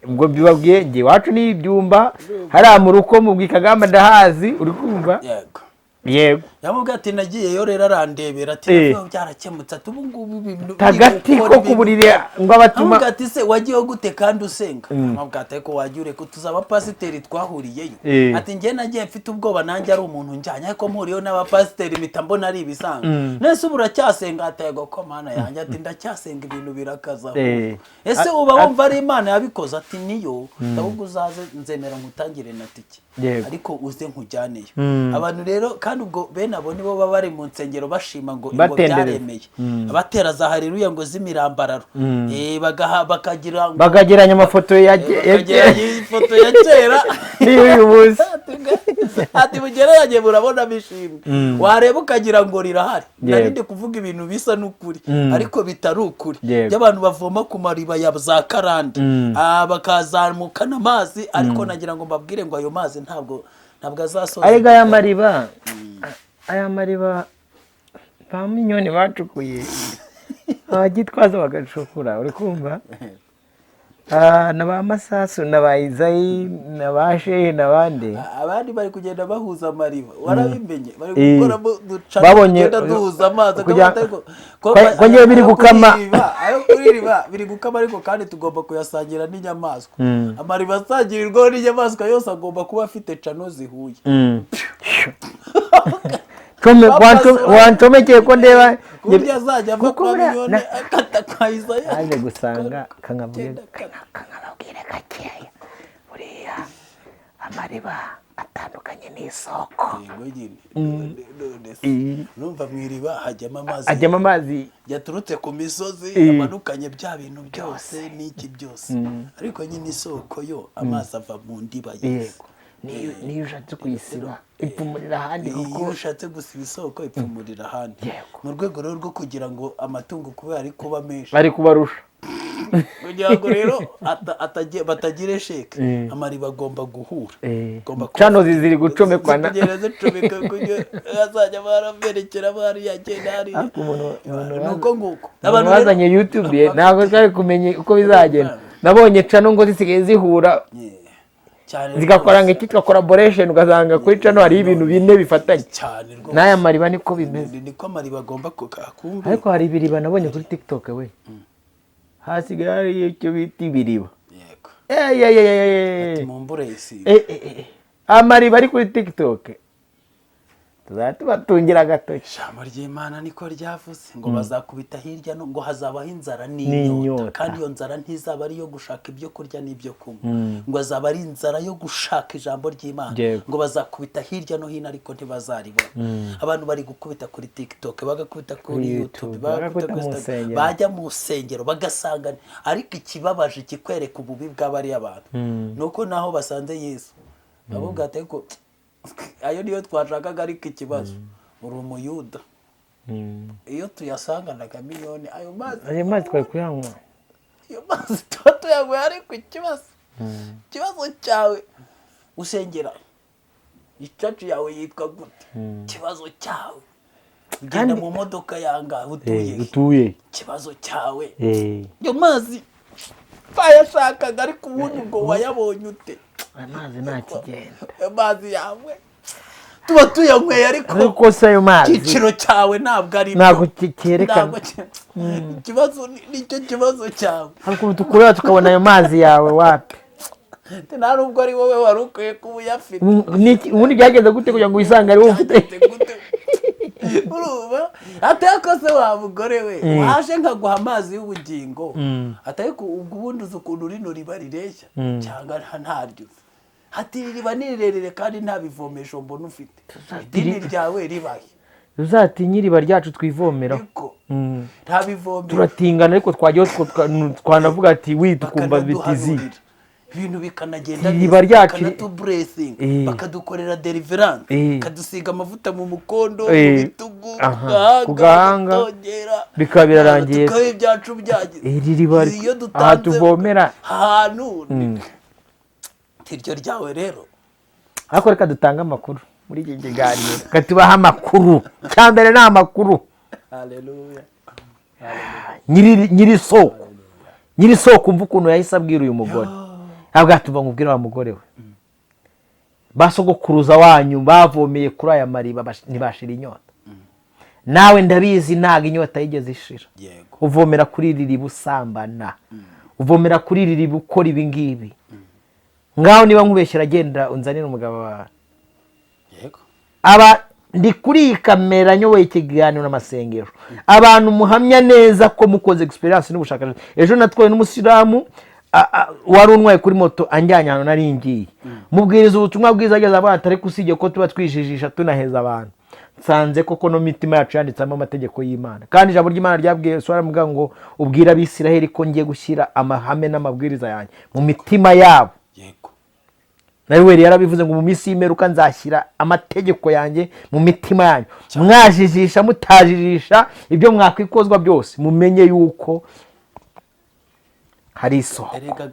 S2: Ubwo bibabwiye, njye iwacu ni ibyumba hariya mu ruko mu Bwikagamba, ndahazi, uri kumva?
S1: Yego.
S2: Yego.
S1: Yamubwiye ati nagiyeyo rero arandebera, ati "Navuyeyo byarakemutse," ati ubu ngubu ibintu
S2: Tagati
S1: biri gukora
S2: ko ku
S1: ibintu.
S2: buriri ngo abatuma.
S1: Amubwira ati se wagiyeho gute kandi usenga? Amubwira ati ariko wajya ureka tuzi abapasiteri twahuriyeyo. Ati njye nagiye mfite ubwoba, nanjye ari umuntu njyanye, ariko mpuriyeho n'abapasiteri mpita mbona ari ibisanzwe. Nese ubu uracyasenga? Ati yego ko Mana yanjye, ati ndacyasenga, ibintu birakaza ahubwo. Ese uba wumva ari Imana yabikoze? Ati niyo, ahubwo uzaze nzemera nkutangire na tike, ariko uze nkujyaneyo. Abantu rero kandi ubwo bene abo nibo baba bari mu nsengero bashima ngo
S2: Batendereza.
S1: byaremeye, abatera za haleluya ngo z'imirambararo, bakagira ngo
S2: Bakageranya amafoto ya
S1: bakageranya ifoto ya kera
S2: n'iy'uyu munsi.
S1: Ati mugereranye murabona bishimwe, wareba ukagira ngo rirahari. Nari ndi kuvuga ibintu bisa n'ukuri ariko bitari ukuri, by'abantu bavoma ku mariba ya za karande, bakazamukana amazi, ariko nagira ngo mbabwire ngo ayo mazi ntabwo azasoza.
S2: Arega aya mariba ba Minyoni bacukuye, abagitwaza bagacukura, uri kumva? Na ba Masasu na ba Izayi na ba Shehe n'abandi.
S1: Abandi bari kugenda bahuza amariba, warabimenye? Bari gukoramo ducana
S2: Babonye
S1: tugenda duhuza amazi.
S2: Kugira-
S1: Akaba ariko
S2: ko ngewe biri
S1: ayo
S2: gukama.
S1: kuri iriba, ayo kuri iriba biri gukama, ariko kandi tugomba kuyasangira n'inyamaswa. Amariba asangirirwaho n'inyamaswa yose agomba kuba afite cano zihuye.
S2: Wancomekeye ko ndeba.
S1: Ku buryo azajya ava
S2: Kuko
S1: kwa
S2: buriya
S1: Minyoni akata kwa Isaya.
S2: Naje gusanga kankabwire
S1: Genda kata.
S2: Kankababwire gakeya, buriya amariba atandukanye n'isoko.
S1: Yego nyine. None se urumva mu iriba hajyamo amazi
S2: Ajyamo amazi
S1: yaturutse ku misozi, amanukanye bya bintu byose n'iki byose, ariko nyine isoko yo amazi ava mu ndiba yose.
S2: Yego, niyo ushatse kuyisiba ipfumurira ahandi kuko
S1: Iyo ushatse gusiba isoko ipfumurira ahandi. Mu rwego rero rwo kugira ngo amatungo, kubera ari kuba menshi,
S2: bari kubarusha,
S1: kugira ngo rero batagira sheke, amariba agomba guhura. Agomba kuba
S2: Cano ziri gucomekwa
S1: zikugenda zicomeka kugira azajya baraberekera hariya agenda hariya.
S2: Ariko umuntu
S1: Ni uko nguko.
S2: umuntu
S1: Abantu rero-
S2: wazanye YouTube ye, ntabwo twari kumenya uko bizagenda. Nabonye cano ngo zisigaye zihura,
S1: Yeah. Cyane
S2: zigakora
S1: rwose.
S2: nk'icyitwa collaboration, ugasanga kuri cano hariho ibintu bine bifatanye.
S1: Cyane rwose.
S2: N'aya mariba niko bimeze.
S1: Niko amariba agomba kumbe.
S2: Ariko hari ibiriba nabonye kuri TikTok we, hasigaye hari icyo bita ibiriba. Eh, eh, eh, eh, eh.
S1: Mumbure isi.
S2: Eh, eh, eh. Amariba ari kuri TikTok, tuzajya tubatungira agatoki.
S1: Ijambo ry'Imana niko ryavuze ngo bazakubita hirya no ngo hazabaho inzara
S2: N'inyota.
S1: n'inyota, kandi iyo nzara ntizaba ari iyo gushaka ibyo kurya n'ibyo kunywa, ngo azaba ari inzara yo gushaka ijambo ry'Imana. Ngo bazakubita hirya no hino ariko ntibazaribona. Abantu bari gukubita kuri TikTok, bagakubita kuri
S2: Kuri
S1: YouTube,
S2: YouTube,
S1: bagakubita
S2: bagakubita
S1: kuri
S2: mu
S1: Instagram,
S2: nsengero.
S1: bajya mu nsengero bagasanga. Ariko ikibabaje kikwereka ububi bw'abariya bantu ni uko naho basanze Yesu bavuga ati ariko ayo niyo twashakaga, ariko ikibazo uri Umuyuda, iyo tuyasanganaga miliyoni ayo mazi,
S2: Ayo mazi twari kuyanywa.
S1: Ayo mazi tuba tuyanyweye, ariko ikibazo cyawe usengera ichurch yawe yitwa gute? Ikibazo cyawe ugenda mu modoka yanga, utuye he?
S2: Utuye.
S1: Ikibazo cyawe ayo mazi twayashakaga, ariko ubundi ubwo wayabonye ute?
S2: Ayo mazi nta kigenda.
S1: Ayo mazi yawe tuba tuyanyweye, ariko
S2: Ariko se ayo mazi
S1: icyiciro cyawe ntabwo ari
S2: ntabwo cyerekana.
S1: Ntabwo ikibazo nicyo kibazo cyawe.
S2: Hari ukuntu tukureba tukabona ayo mazi yawe wapi.
S1: Nta nubwo ari wowe wari ukwiye kuba uyafite.
S2: Ubundi byagenze gute kugira ngo wisange ari wowe ufite?
S1: Byagenze gute? Urumva ateko se wa mugore we, waje nkaguha amazi y'ubugingo, atari ubwo ubundi uzi ukuntu rino riba rireshya cyangwa ntaryo uzi? Hati iri riba ni rirerire kandi nta bivomesho mbona ufite, idini ryawe ribahe?
S2: Uzatinye iriba ryacu twivomeraho.
S1: Ariko nta bivomesho.
S2: Turatingana, ariko twajyaho twanavuga ati wi, tukumva bitizi.
S1: Bakanaduhanurira ibintu bikanagenda
S2: Iriba
S1: neza,
S2: ryacu
S1: bakanatublessinga, bakadukorera deliverance, bakadusiga amavuta mu mukondo, mu bitugu,
S2: Ku gahanga,
S1: bakatongera,
S2: bikaba birarangiye.
S1: Tukaba ibyacu byagize.
S2: Iri riba
S1: Iyo
S2: aha
S1: dutanze
S2: tuvomera
S1: ahantu iryo ryawe rero.
S2: Ariko reka dutange amakuru muri iki kiganiro, reka tubahe amakuru. Cya mbere ni amakuru.
S1: Haleluya.
S2: Nyiri isoko, nyiri isoko, umva ukuntu yahise abwira uyu mugore, ntabwo yatuva ngo ubwire wa mugore we. Ba sogokuruza wanyu bavomeye kuri aya mariba, ntibashira inyota. Nawe ndabizi, ntabwo inyota yigeze ishira. Uvomera kuri iri riba usambana, uvomera kuri iri riba ukora ibi ngibi. Ngaho niba nkubeshyera, agenda unzanire umugabo wawe. Aba ndi kuri iyi kamera nyoboye ikiganiro n'amasengesho, abantu muhamya neza ko mukoze experience n'ubushakashatsi. Ejo natwaye n'umusilamu, wari untwaye kuri moto, anjyanye ahantu nari ngiye, mubwiriza ubutumwa bwiza, ageze avuga ati: "Ariko usibye ko tuba twijijisha, tunaheza abantu, nsanze koko no mitima yacu yanditsemo amategeko y'Imana." Kandi ijambo ry'Imana ryabwiye Yosuwa, aravuga ngo: "Ubwire Abisiraheli ko ngiye gushyira amahame n'amabwiriza yanjye mu mitima yabo." Na Yoweri yarabivuze ngo: "Mu minsi y'imperuka nzashyira amategeko yanjye mu mitima yanyu." Mwajijisha, mutajijisha, ibyo mwakwikozwa byose, mumenye yuko hari isoko.
S1: Erega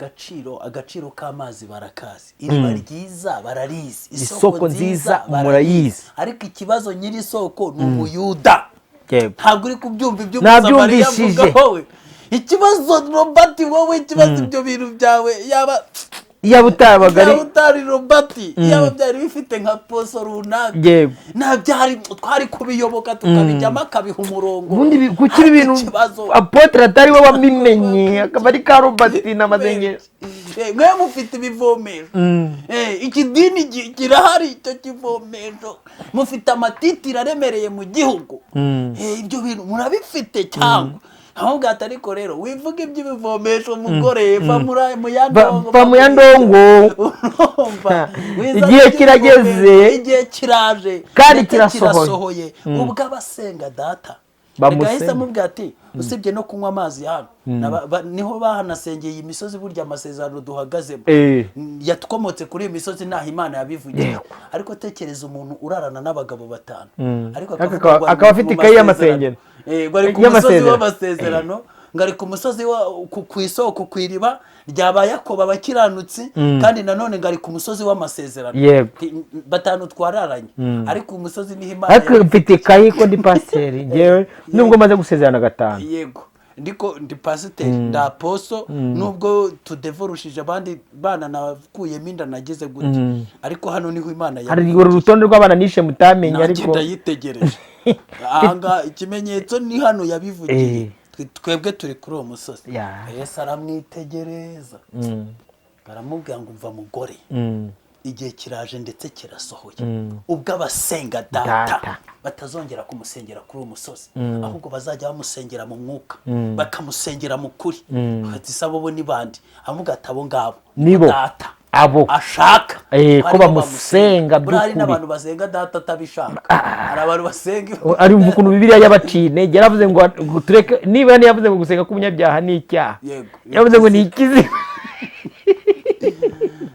S1: agaciro k'amazi barakazi, iriba ryiza bararizi.
S2: Isoko nziza murayizi.
S1: Ariko ikibazo, nyiri isoko ni Umuyuda. Ntabwo uri kubyumva ibyo
S2: Nabyumvishije.
S1: Umusamariya avuga. Wowe ikibazo, Robert, wowe ikibazo, ibyo bintu byawe yaba
S2: Yaba utabaga ari
S1: yaba utari Robert, yaba byari bifite nka poso runaka, nta byari twari kubiyoboka, tukabijyamo, akabiha umurongo.
S2: Ubundi kuki ibi
S1: Ariko
S2: bintu
S1: ikibazo
S2: apôtre atari we wabimenye, akaba ari ka Robert n'amasengesho?
S1: Mwe mufite ibivomesho. Ikidini kirahari, icyo kivomesho mufite, amatitire aremereye mu gihugu. Ibyo bintu murabifite cyangwa ahubwo ati: "Ariko rero wivuga iby'ibivomesho, mugore, va mu ya ndongo."
S2: Va mu ya ndongo.
S1: Urumva? Wiza
S2: Igihe
S1: iby'ibivomesho,
S2: kirageze.
S1: Igihe kiraje
S2: Kandi
S1: ndetse
S2: kirasohoye.
S1: kirasohoye ubwo abasenga Data.
S2: Bamusenga.
S1: Reka yahise amubwira ati: "Usibye no kunywa amazi hano, niho bahanasengeye iyi misozi, burya amasezerano duhagazemo yatwomotse kuri iyi misozi, ntaho Imana yabivugiye." Ariko tekereza umuntu urarana n'abagabo batanu, ariko
S2: Ariko
S1: akavuga ngo ari
S2: akaba afite
S1: mu
S2: ikayi
S1: masezerano.
S2: y'amasengero.
S1: Ngo ari ku musozi
S2: Y'amasezerano.
S1: w'amasezerano, ngo ari ku musozi ku isoko, ku iriba rya ba Yakobo abakiranutsi, kandi nanone ngo ari ku musozi w'amasezerano. Batanu twararanye, ariko umusozi niho Imana
S2: Ariko mfite ikayi ko ndi pasiteri ngewe, nubwo maze gusezerana gatanu.
S1: Yego, ndiko ndi pasiteri, ndi apostle, nubwo tudevorushije abandi bana, nakuyemo inda, nagize gute, ariko hano niho Imana
S2: Hari uru rutonde rw'abana nishe mutamenye.
S1: Nanjye
S2: Ariko
S1: ndayitegereje ahangaha, ikimenyetso ni hano yabivugiye. Twebwe turi kuri uwo musozi. Yesu aramwitegereza, aramubwira ngo: "Umva mugore, igihe kiraje ndetse kirasohoye ubwo abasenga Data
S2: Data.
S1: batazongera kumusengera kuri uwo musozi, ahubwo bazajya bamusengera mu mwuka, bakamusengera mu kuri." Ati: "Se abo bo ni bande?" Avuga ati: "Abo ngabo
S2: Nibo.
S1: Data
S2: Abo.
S1: ashaka
S2: Ko
S1: aribo
S2: bamusenga."
S1: Buriya hari
S2: By'ukuri.
S1: n'abantu basenga Data atabishaka, hari abantu basenga
S2: Ari ukuntu Bibiliya yabaciye intege, yaravuze ngo tureke, niba ntiyavuze ngo gusenga k'umunyabyaha ni icyaha. Yavuze ngo ni ikizima.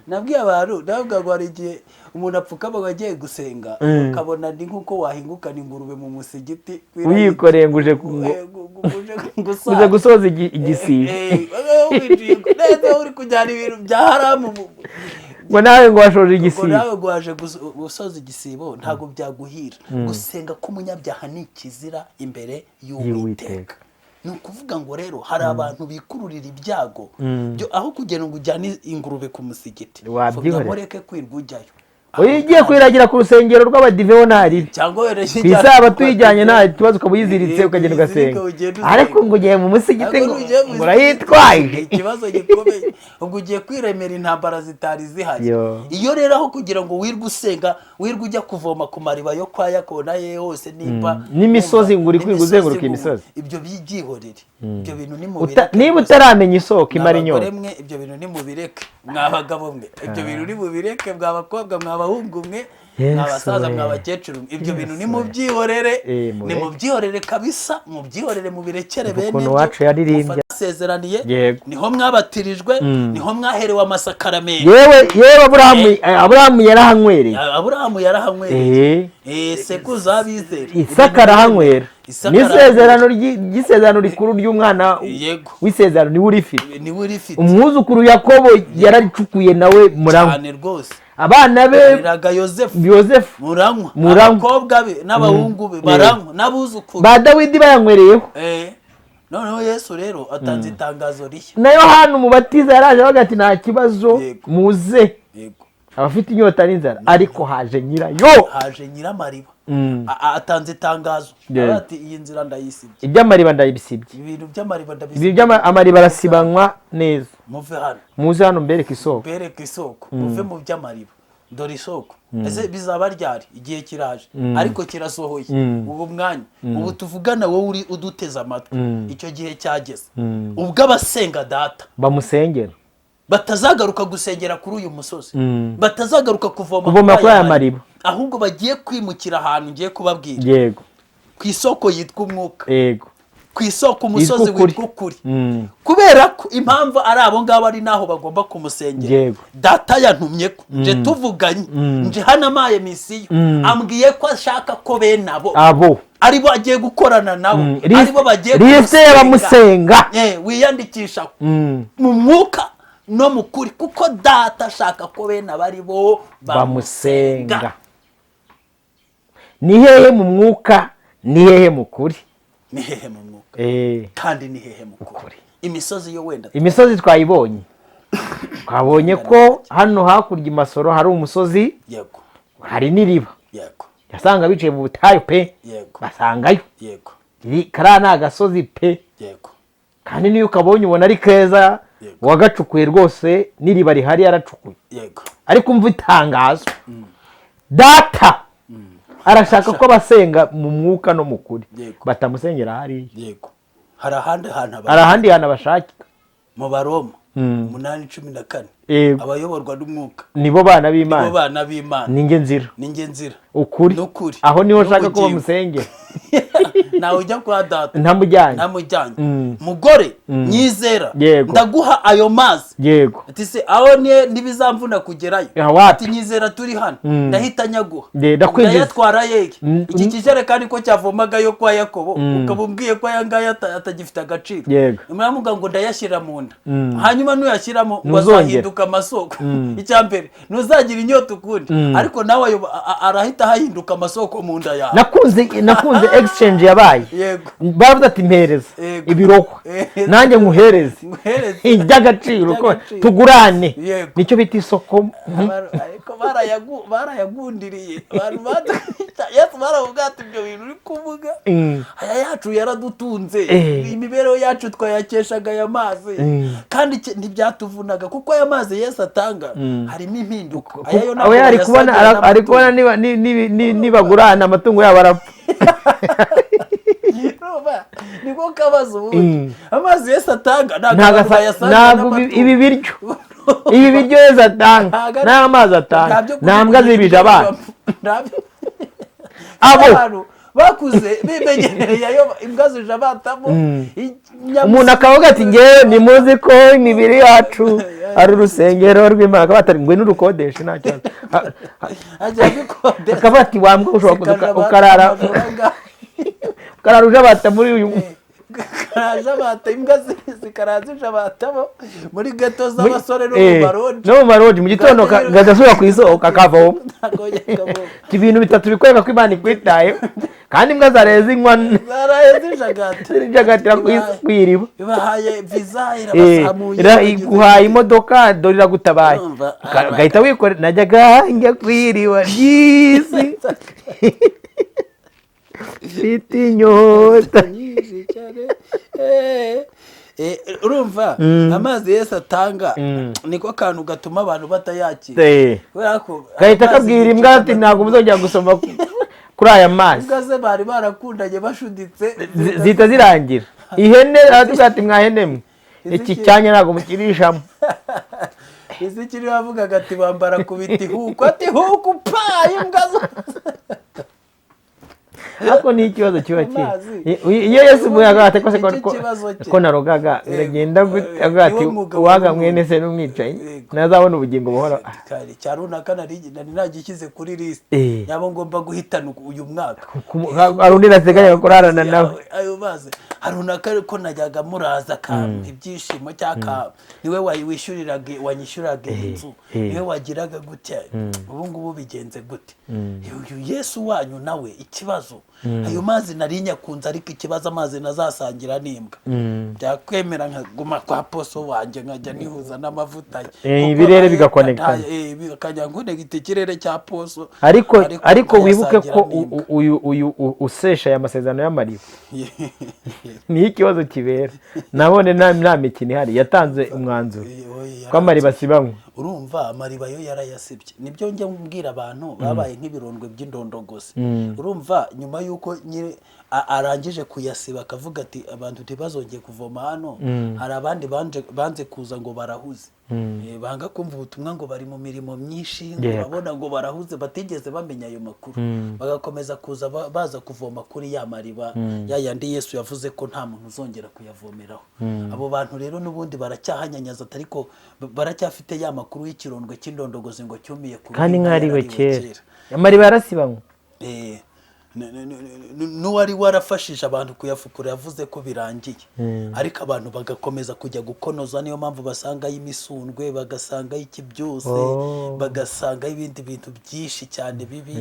S1: Nabwiye abantu, ndavuga ngo hari igihe umuntu apfukama ngo agiye gusenga, ukabona ni nk'uko wahingukana ingurube mu musigiti.
S2: Uyikoreye ngo uje
S1: uje
S2: uze
S1: gusaza.
S2: Gusoza igisibo.
S1: Neza uri kujyana ibintu bya haramu
S2: Ngo nawe ngo washoje
S1: ngo
S2: igisibo.
S1: Nawe ngo waje gusoza igisibo, ntabwo byaguhira. Gusenga k'umunyabyaha ni ikizira imbere y'Uwiteka.
S2: Y'Uwiteka.
S1: Ni ukuvuga ngo rero hari abantu bikururira ibyago byo aho kugira ngo ujyane ingurube ku musigiti,
S2: Wabyihorera.
S1: vuga ngo reke kwirwa ujyayo.
S2: Uyu ugiye kuyiragira ku rusengero rw'Abadive ho ntaribi.
S1: Cyangwa wereje
S2: Ku isabato uyijyanye nta kibazo, ukaba uyiziritse, ukagenda
S1: uyizirike,
S2: ugasenga.
S1: ugende usenga.
S2: Ariko ngo ugiye mu musigiti
S1: Ariko
S2: ngo
S1: nugiye mu
S2: ngo urayitwaye.
S1: Ikibazo gikomeye, ubwo ugiye kwiremera intambara zitari zihari.
S2: Yo.
S1: Iyo rero aho kugira ngo wirwe usenga, wirwe ujya kuvoma ku mariba yo kwa Yakobo na ye hose, nimba
S2: N'imisozi ngo uri kwirirwa
S1: n'imisozi
S2: uzenguruka
S1: ngo
S2: imisozi.
S1: Ibyo byigihorere, ibyo bintu ni
S2: Niba utaramenya isoko imara
S1: Mw'abagore
S2: inyota.
S1: mwe, ibyo bintu nimubireke. Mwa bagabo mwe, ibyo bintu nimubireke. Mwa bakobwa, mwa bahungu mwe,
S2: Yesu
S1: mwa basaza,
S2: we.
S1: mwa bakecuru mwe, ibyo bintu
S2: Yesu we.
S1: nimubyihorere.
S2: Mureke.
S1: Nimubyihorere kabisa, mubyihorere, mubirekere
S2: Umva
S1: bene
S2: ukuntu
S1: byo.
S2: uwacu yaririmbye.
S1: Mufasezeraniye, niho mwabatirijwe, niho mwaherewe amasakaramentu.
S2: Yewe yewe, Aburahamu, Aburahamu yarahanywereye.
S1: Aburahamu yarahanywereye. Sekuruza w'abizera.
S2: Isaka arahanywera.
S1: Isaka.
S2: N'isezerano ry'isezerano rikuru ry'umwana w'isezerano niwe urifite.
S1: Niwe urifite.
S2: Umwuzukuru Yakobo yararicukuye nawe muranywa.
S1: Cyane rwose.
S2: Abana be.
S1: Yariraga Yozefu.
S2: Yozefu.
S1: Muranywa.
S2: Muranywa.
S1: Abakobwa be n'abahungu be baranywa n'abuzukuru.
S2: Ba Dawidi bayanywereyeho.
S1: Noneho Yesu rero atanze itangazo rishya.
S2: Na Yohana Umubatiza yaraje avuga ati: "Nta kibazo, muze." Abafite inyota n'inzara, ariko haje nyirayo.
S1: Haje nyiramariba. Atanze itangazo. Aravuga ati: "Iyi nzira ndayisibye."
S2: Iby'amariba ndabisibye.
S1: Ibintu by'amariba
S2: Ibi
S1: ndabisibye.
S2: Amariba arasibanywa neza.
S1: Muve hano.
S2: Muze hano mbereke isoko.
S1: Bereke isoko, muve mu by'amariba, dore isoko. Ese bizaba ryari? Igihe kiraje, ariko kirasohoye ubu mwanya, ubu tuvugana, wowe uri uduteze amatwi. Icyo gihe cyageze ubwo abasenga Data
S2: bamusengera
S1: batazagaruka gusengera kuri uyu musozi, batazagaruka kuvoma
S2: kuvoma kuri aya mariba,
S1: ahubwo bagiye kwimukira ahantu ngiye kubabwira, ku isoko yitwa umwuka, ku isoko, umusozi
S2: yitwa ukuri.
S1: Witwa ukuri. Kubera ko impamvu ari abo ngabo, ari naho bagomba kumusengera. Data yantumye ko nje tuvuganye, nje hano amaye mission, ambwiye ko ashaka ko bene abo
S2: abo
S1: aribo agiye gukorana nabo, aribo bagiye
S2: liste y'abamusenga.
S1: Wiyandikisha mu mwuka no mu kuri, kuko Data ashaka ko bene abo ari bo
S2: bamusenga. Ni hehe mu mwuka? Ni hehe mu kuri?
S1: Ni hehe mu mwuka kandi ni hehe mu kuri?
S2: Ukuri.
S1: Imisozi yo wenda
S2: Imisozi twayibonye, twabonye ko hano hakurya i Masoro hari umusozi, hari n'iriba. Yasanga bicaye mu butayu pe. Basangayo. Kariya ni agasozi pe. Kandi niyo ukabonye ubona ari keza. Uwagacukuye rwose n'iriba rihari yaracukuye. Ariko umva itangazo: Data arashaka ko abasenga mu mwuka no mu kuri batamusengera hariya.
S1: Yego, hari ahandi hantu
S2: hari ahandi hantu abashakira.
S1: Mu Baroma 8:14, abayoborwa n'umwuka
S2: nibo bana
S1: nibo
S2: b'Imana.
S1: Bana b'Imana.
S2: Ninjye nzira,
S1: ni njye nzira,
S2: ukuri,
S1: n'ukuri,
S2: aho niho nshaka ko
S1: n'ubugingo.
S2: bamusengera.
S1: Ntawe ujya kwa Data
S2: ntamujyanye.
S1: Ntamujyanye. Mugore nyizera, ndaguha ayo mazi. Ati: "Se aho ntibizamvuna kugerayo?"
S2: Ya, wapi.
S1: Ati: "Nyizera, turi hano, ndahita nyaguha."
S2: Ndakwinjiza.
S1: Ndayatwara yege iki kijerekani ko cyavomagayo kwa Yakobo, ukaba umbwiye ko aya ngaya atagifite agaciro? Muramuga ngo ndayashyira mu nda, hanyuma nuyashyiramo ngo
S2: Ntuzongera.
S1: azahinduka amasoko. Icya mbere, ntuzagira inyota ukundi, ariko nawe ayo arahita hahinduka amasoko mu nda yawe.
S2: Nakunze exchange yabaye. Baravuze ati: "Mpereza ibirohwa, nanjye nkuhereze
S1: Nguhereze.
S2: iby'agaciro ko
S1: Iby'agaciro.
S2: tugurane." Nicyo bita isoko.
S1: Ariko barayagundiriye abantu Yesu, baravuga ati: "Ibyo bintu uri kuvuga, aya yacu yaradutunze, imibereho yacu twayakeshaga aya mazi, kandi ntibyatuvunaga, kuko aya mazi Yesu atanga harimo impinduka." Aya yo ntabwo
S2: Aba ari kubona
S1: bayasangira
S2: ari kubona
S1: n'amatungo.
S2: niba nibagurana amatungo yabo arapfa.
S1: Urumva? Niko kabazo ubundi. Amazi Yesu atanga ntabwo
S2: Ntabwo
S1: abantu bayasangira
S2: ntabwo
S1: n'amatungo.
S2: Ibi biryo Yesu atanga
S1: Ntabwo
S2: n'amazi atanga
S1: nta byo
S2: nta mbwa zibije abana abo.
S1: Abantu bakuze bimenyereye ayo imbwa zijabatamo.
S2: Umuntu akavuga ati: "Ngewe ntimuzi ko imibiri yacu ari urusengero rw'Imana?" Akaba atari ngwino urukodeshe, nta kibazo.
S1: Ajya abikodesha.
S2: Akaba ati: "Wambwa, ushobora kuza ukarara ujabata muri uyu."
S1: Karajabata, imbwa zikaraza zijabatamo muri geto z'abasore no mu maroji.
S2: No mu maroji, mu gitondo kagasubira ku isoko kakavoma.
S1: Ntabwo yakavoma.
S2: Ibintu bitatu bikwereka ko Imana ikwitayeho, kandi imbwa zaraye zinywa,
S1: zaraye zijagata,
S2: zijagatira ku iriba.
S1: Ibahaye viza, irabazamuye,
S2: iguhaye imodoka, dore iragutabaye.
S1: Urumva,
S2: Ugahita wikorera: "Najyaga njya ku iriba ry'isi mfite inyota."
S1: Nyinshi cyane. Urumva amazi Yesu atanga niko kantu gatuma abantu batayakira, kubera ko
S2: gahita
S1: amazi
S2: kabwira imbwa
S1: yica
S2: ati: "Ntabwo muzongera gusoma kuri aya mazi."
S1: Imbwa ze bari barakundanye bashuditse.
S2: Zihita zirangira. Ihene aratubwira ati: "Mwahene mwe, iki
S1: Iziki-
S2: cyanya ntabwo mukirishamo."
S1: Izikiri bavugaga ati: "Bambara kubita ihuku," ati: "Huku pa imbwa zo."
S2: Ariko ni ikibazo kiba kiri
S1: Amazi.
S2: Iyo Yesu muyaga ati: "Ko se
S1: Nicyo kibazo cye.
S2: ko narogaga, biragenda gute?" Avuga ati:
S1: Niwo mugabo
S2: "Uwaga
S1: w'umuntu.
S2: mwene se n'umwicanyi ntazabona ubugingo buhoraho."
S1: Kare cya runaka nari nagishyize kuri lisite yabo ngomba guhitana uyu mwaka.
S2: Hari undi nateganyaga kurarana nawe.
S1: Ayo mazi hari runaka, ariko najyaga muraza akampa ibyishimo, cyangwa niwe wishyuriraga, wanyishyuraga inzu, niwe wagiraga gutya. Ubu ngubu bigenze gute? Uyu Yesu wanyu nawe ikibazo. Ayo mazi nari nyakunze, ariko ikibazo, amazi nazasangira n'imbwa. Byakwemera nkaguma kwa poso wanjye, nkajya nihuza n'amavuta ye.
S2: Eh,
S1: Kuko
S2: ibirere bigakonekitana.
S1: Bikajya nkonegita ikirere cya poso.
S2: Ariko wibuke
S1: nkayasangira
S2: ko
S1: n'imbwa.
S2: uyu usesha aya masezerano y'amariba niyo ikibazo kibera. Nabone nta mikino ihari, yatanze umwanzuro
S1: Oya,
S2: ko amariba asibanywa.
S1: Urumva, amariba yo yarayasibye. Nibyo njya mbwira abantu babaye nk'ibirondwe by'indondogozi. Urumva, nyuma y'uko nyiri arangije kuyasiba, akavuga ati abantu ntibazongeye kuvoma hano, hari abandi banze kuza ngo barahuze. Banga kumva ubutumwa ngo bari mu mirimo myinshi, ngo urabona ngo barahuze, batigeze bamenya ayo makuru, bagakomeza kuza baza kuvoma kuri ya mariba ya yandi Yesu yavuze ko nta muntu uzongera kuyavomeraho. Abo bantu rero n'ubundi baracyahanyanyaza, ariko baracyafite ya makuru y'ikirondwe cy'indondogozi ngo cyumiye ku
S2: Kandi
S1: ruhinga
S2: nk'ariwe
S1: yarariwe.
S2: Kera amariba yarasibanywa.
S1: N'uwari warafashije abantu kuyafukura yavuze ko birangiye, ariko abantu bagakomeza kujya gukonoza. Niyo mpamvu basangayo imisundwe, bagasangayo iki byose, bagasangayo ibindi bintu byinshi cyane bibi.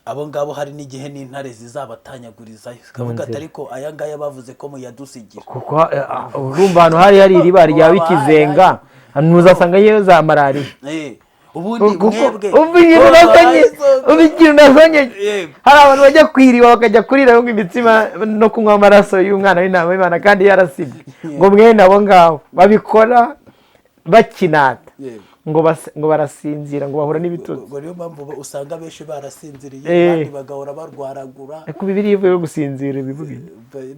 S1: Abo ngabo hari n'igihe n'intare zizabatanyagurizayo, zikavuga ati
S2: nzira.
S1: Ariko aya ngaya bavuze ko muyadusigira.
S2: Kuko urumva ahantu hari iriba rya ikizenga, ntuzasanga za malariya.
S1: Ubundi
S2: Kuko
S1: mwebwe
S2: umva ikintu nazanye, umva ikintu nazanye. Hari abantu bajya ku iriba, bakajya kurira ngo imitsima no kunywa amaraso y'umwana w'intama w'Imana kandi yarasibwe, ngo mwene abo ngabo babikora bakinata, ngo barasinzira, ngo bahura n'ibitotsi.
S1: Ubwo niyo mpamvu usanga benshi barasinziriye, abandi bagahora barwaragura.
S2: Ariko Bibiliya ivuye yo gusinzira ibivuga iki?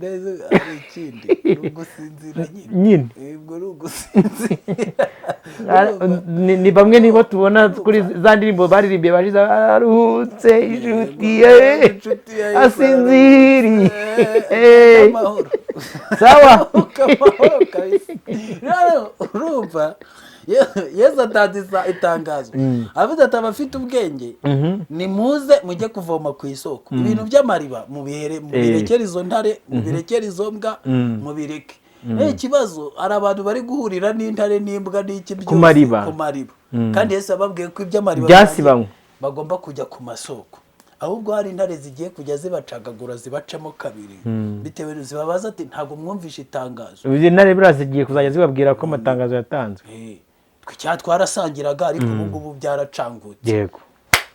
S1: Neza, ari ikindi ni ugusinzira nyine.
S2: Nyine.
S1: Ubwo ni ugusinzira.
S2: Ni bamwe nibo tubona kuri za ndirimbo baririmbiye bashize aruhutse inshuti ye
S1: Inshuti ya Yesu.
S2: asinziriye.
S1: Amahoro.
S2: Sawa.
S1: Amahoro kabisa. Rero urumva, Yesu atanze itangazo, avuze ati abafite ubwenge nimuze mujye kuvoma ku isoko, ibintu by'amariba mubihere, mubirekere izo ntare, mubirekere izo mbwa, mubireke. Ikibazo, hari abantu bari guhurira n'intare n'imbwa n'iki byose
S2: Ku mariba.
S1: Ku mariba, kandi Yesu yababwiye ko iby'amariba
S2: Byasibanywe.
S1: bagomba kujya ku masoko. Ahubwo hari intare zigiye kujya zibacagagura, zibacamo kabiri, bitewe zibabaza ati ntabwo mwumvishe itangazo?
S2: Izi ntare buriya zigiye kuzajya zibabwira ko amatangazo yatanzwe.
S1: Twe cya twarasangiraga, ariko ubu ngubu byaracangutse.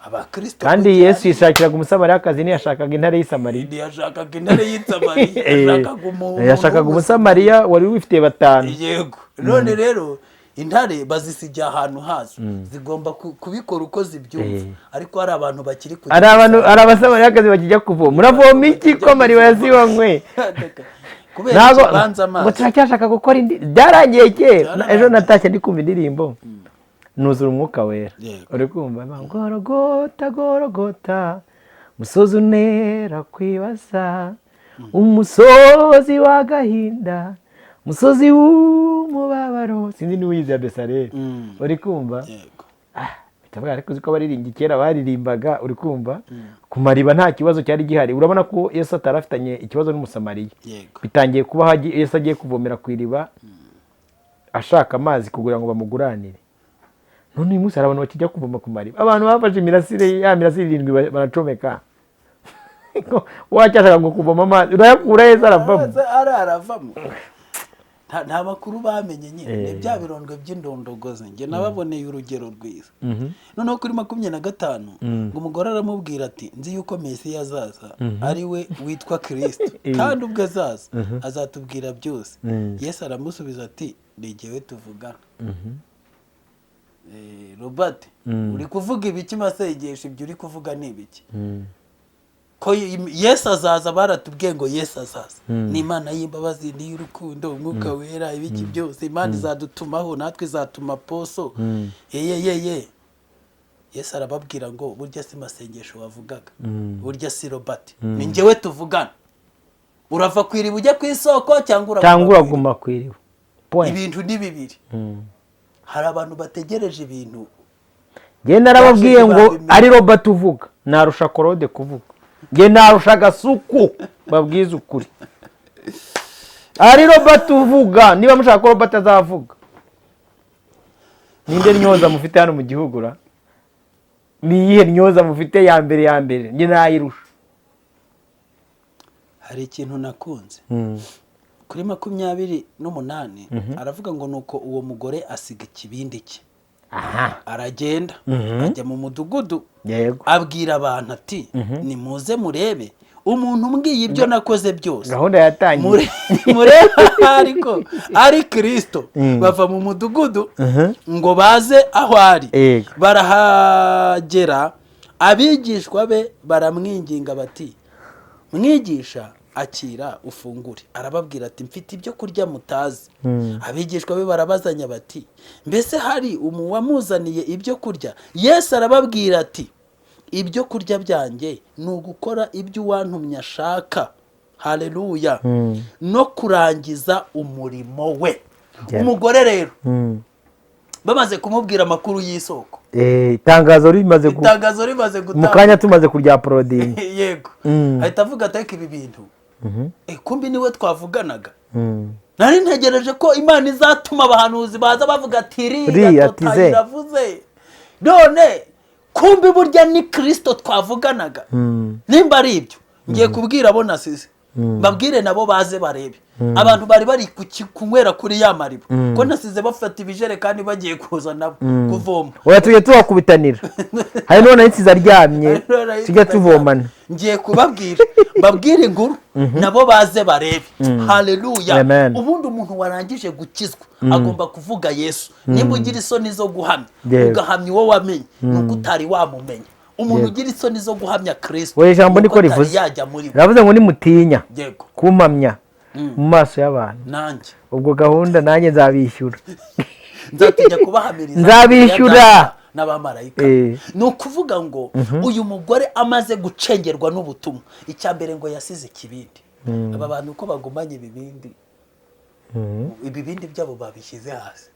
S1: Abakristo
S2: Kandi
S1: kugira-
S2: Yesu yishakiraga Umusamariyakazi, ntiyashakaga intare y'isamariya.
S1: Ntiyashakaga intare y'Isamariya, yashakaga umuntu
S2: Yashakaga Umusamariya wari wifitiye batanu.
S1: Yego. None rero intare bazisigiye ahantu hazo, zigomba kubikora uko zibyumva, ariko hari abantu bakiri kujya
S2: Hari abantu, hari Abasamariyakazi bakijya kuvoma. Muravoma iki ko amariba yazibanywe?
S1: Kubera
S2: Ntabwo
S1: ikibanza
S2: ngo
S1: amazi.
S2: Turacyashaka gukora indi, byarangiye kera.
S1: Byararangiye.
S2: Ejo natashye ndi kumva indirimbo, nuzura umwuka wera. Uri kumva, Gorogota, Gorogota, musozi unera kwibaza, umusozi w'agahinda, musozi w'umubabaro. Sinzi niba uyizi ya Besareri. Uri kumva?
S1: Yego.
S2: Ndavuga, ariko uzi ko abaririmbyi kera baririmbaga, uri kumva, ku mariba nta kibazo cyari gihari. Urabona ko Yesu atari afitanye ikibazo n'Umusamariya. Bitangiye kuba aho Yesu agiye kuvomera ku iriba ashaka amazi kugira ngo bamuguranire. None uyu munsi hari abantu bakijya kuvoma ku mariba, abantu bafashe imirasire, ya mirasire irindwi, baracomeka. Wacyashaka ngo kuvoma amazi, urayakura heza, aravamo.
S1: Ari aravamo. Nta makuru bamenye nyine, ni bya birondwe by'indondogozi. Njye nababoneye urugero rwiza. Noneho kuri 25, ngo umugore aramubwira ati nzi yuko Mesiya azaza, ari we witwa Kirisito, kandi ubwo azaza azatubwira byose. Yesu aramusubiza ati ni jyewe tuvugana. Robert, uri kuvuga ibiki? Masengesho, ibyo uri kuvuga ni ibiki? Ko Yesu azaza, baratubwiye ngo Yesu azaza, ni Imana y'imbabazi n'iy'urukundo, Umwuka Wera, ibiki byose, Imana izadutumaho, natwe izatuma poso ye ye ye. Yesu arababwira ngo burya si masengesho wavugaga, burya si Robert, ni njyewe tuvugana. Urava ku iriba ujya ku isoko cyangwa uraguma
S2: Cyangwa
S1: ku iriba?
S2: Uraguma ku iriba. Point.
S1: Ibintu ni bibiri. Hari abantu bategereje ibintu.
S2: Njye narababwiye
S1: Byashize
S2: ngo
S1: babimenye.
S2: ari Robert uvuga, narusha Korode kuvuga, njye narusha Agasuku. Babwize ukuri, ari Robert uvuga. Niba mushaka ko Robert azavuga, ninde ntyoza mufite hano mu gihugu ra? Ni iyihe ntyoza mufite ya mbere ya mbere? Njye nayirusha.
S1: Hari ikintu nakunze kuri 28, aravuga ngo: "Nuko uwo mugore asiga ikibindi cye, aragenda, ajya mu mudugudu, abwira abantu ati: 'Nimuze murebe umuntu umbwiye ibyo nakoze byose.'"
S2: Gahunda yatangiye.
S1: Murebe ariko ari Kirisito. Bava mu mudugudu ngo baze aho ari. Barahagera, abigishwa be baramwinginga bati: "Mwigisha, akira ufungure." Arababwira ati: "Mfite ibyo kurya mutazi." Abigishwa be barabazanya bati: "Mbese hari uwamuzaniye ibyo kurya?" Yesu arababwira ati: "Ibyo kurya byanjye ni ugukora ibyo uwantumye ashaka," haleluya, "no kurangiza umurimo we." Umugore rero, bamaze kumubwira amakuru y'isoko,
S2: Itangazo rimaze
S1: itangazo rimaze
S2: mu
S1: gutanga,
S2: kanya tumaze kurya porodingi,
S1: ahita avuga ati: "Ariko ibi bintu, kumbi niwe twavuganaga. Nari ntegereje ko Imana izatuma abahanuzi baza bavuga ati
S2: Riya,
S1: riya
S2: ati
S1: tota
S2: ze.
S1: iravuze. None kumbi burya ni Kirisito twavuganaga. Nimba ari ibyo, ngiye kubwira abo nasize, mbabwire nabo baze barebe." Abantu bari bari kunywera kuri ya mariba, ko nasize bafata ibijerekani bagiye kuza nabo kuvoma.
S2: Oya, tujya tubakubitanira. Hari n'uwo nari aryamye, tujya tuvomana.
S1: Ngiye kubabwira, mbabwire inkuru, nabo baze barebe. Haleluya.
S2: Amen.
S1: Ubundi umuntu warangije gukizwa agomba kuvuga Yesu. Nimba ugira isoni zo guhamya, ugahamya uwo wamenye, ni uko utari wamumenya. Umuntu ugira isoni zo guhamya Kirisito,
S2: Oya, ijambo
S1: ni uko
S2: niko
S1: atari
S2: rivuze.
S1: yajya muri we.
S2: Ravuze ngo nimutinya kumpamya mu maso y'abantu,
S1: Nanjye
S2: ubwo gahunda nanjye nzabishyura.
S1: Nzatinya kubahamiriza
S2: Nzabishyura.
S1: n'abamarayika. Ni ukuvuga ngo uyu mugore amaze gucengerwa n'ubutumwa, icya mbere ngo yasize ikibindi. Aba bantu uko bagumanye ibibindi, ibibindi byabo babishyize hasi,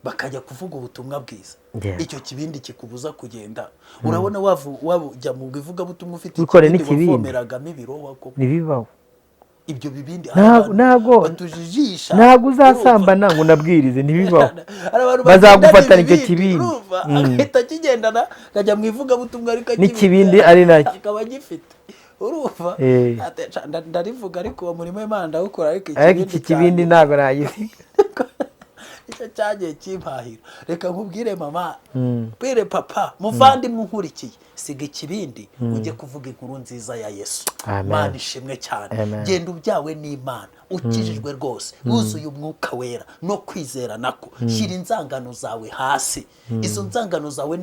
S1: bakajya kuvuga ubutumwa bwiza. Icyo kibindi kikubuza kugenda, urabona wajya mu ivugabutumwa ufite
S2: Wikoreye
S1: ikibindi
S2: n'ikibindi.
S1: wavomeragamo ibirohwa koko?
S2: Ntibibaho.
S1: Ibyo bibindi
S2: Ntabwo-
S1: abantu batujijisha.
S2: Ntabwo uzasambana ngo unabwirize, ntibibaho.
S1: Hari abantu
S2: Bazagufatana
S1: bagendana
S2: icyo
S1: ibibindi,
S2: kibindi.
S1: urumva, agahita akigendana, akajya mu ivugabutumwa ariko
S2: N'ikibindi ari nacyo.
S1: akaba agifite, urumva. Ati: "Ca, ndarivuga ariko uwo murimo w'Imana ndawukora, ariko
S2: Ariko iki kibindi
S1: cyanjye
S2: ntabwo nagisiga."
S1: Icyo cyagiye kimpahira. Reka nkubwire mama, mbwire papa, muvandimwe unkurikiye, siga ikibindi ujye kuvuga inkuru nziza ya Yesu.
S2: Amen.
S1: Imana ishimwe cyane.
S2: Amen.
S1: Genda ubyawe n'Imana, ukijijwe rwose, wuzuye Umwuka Wera no kwizera nako. Shyira inzangano zawe hasi. Izo nzangano zawe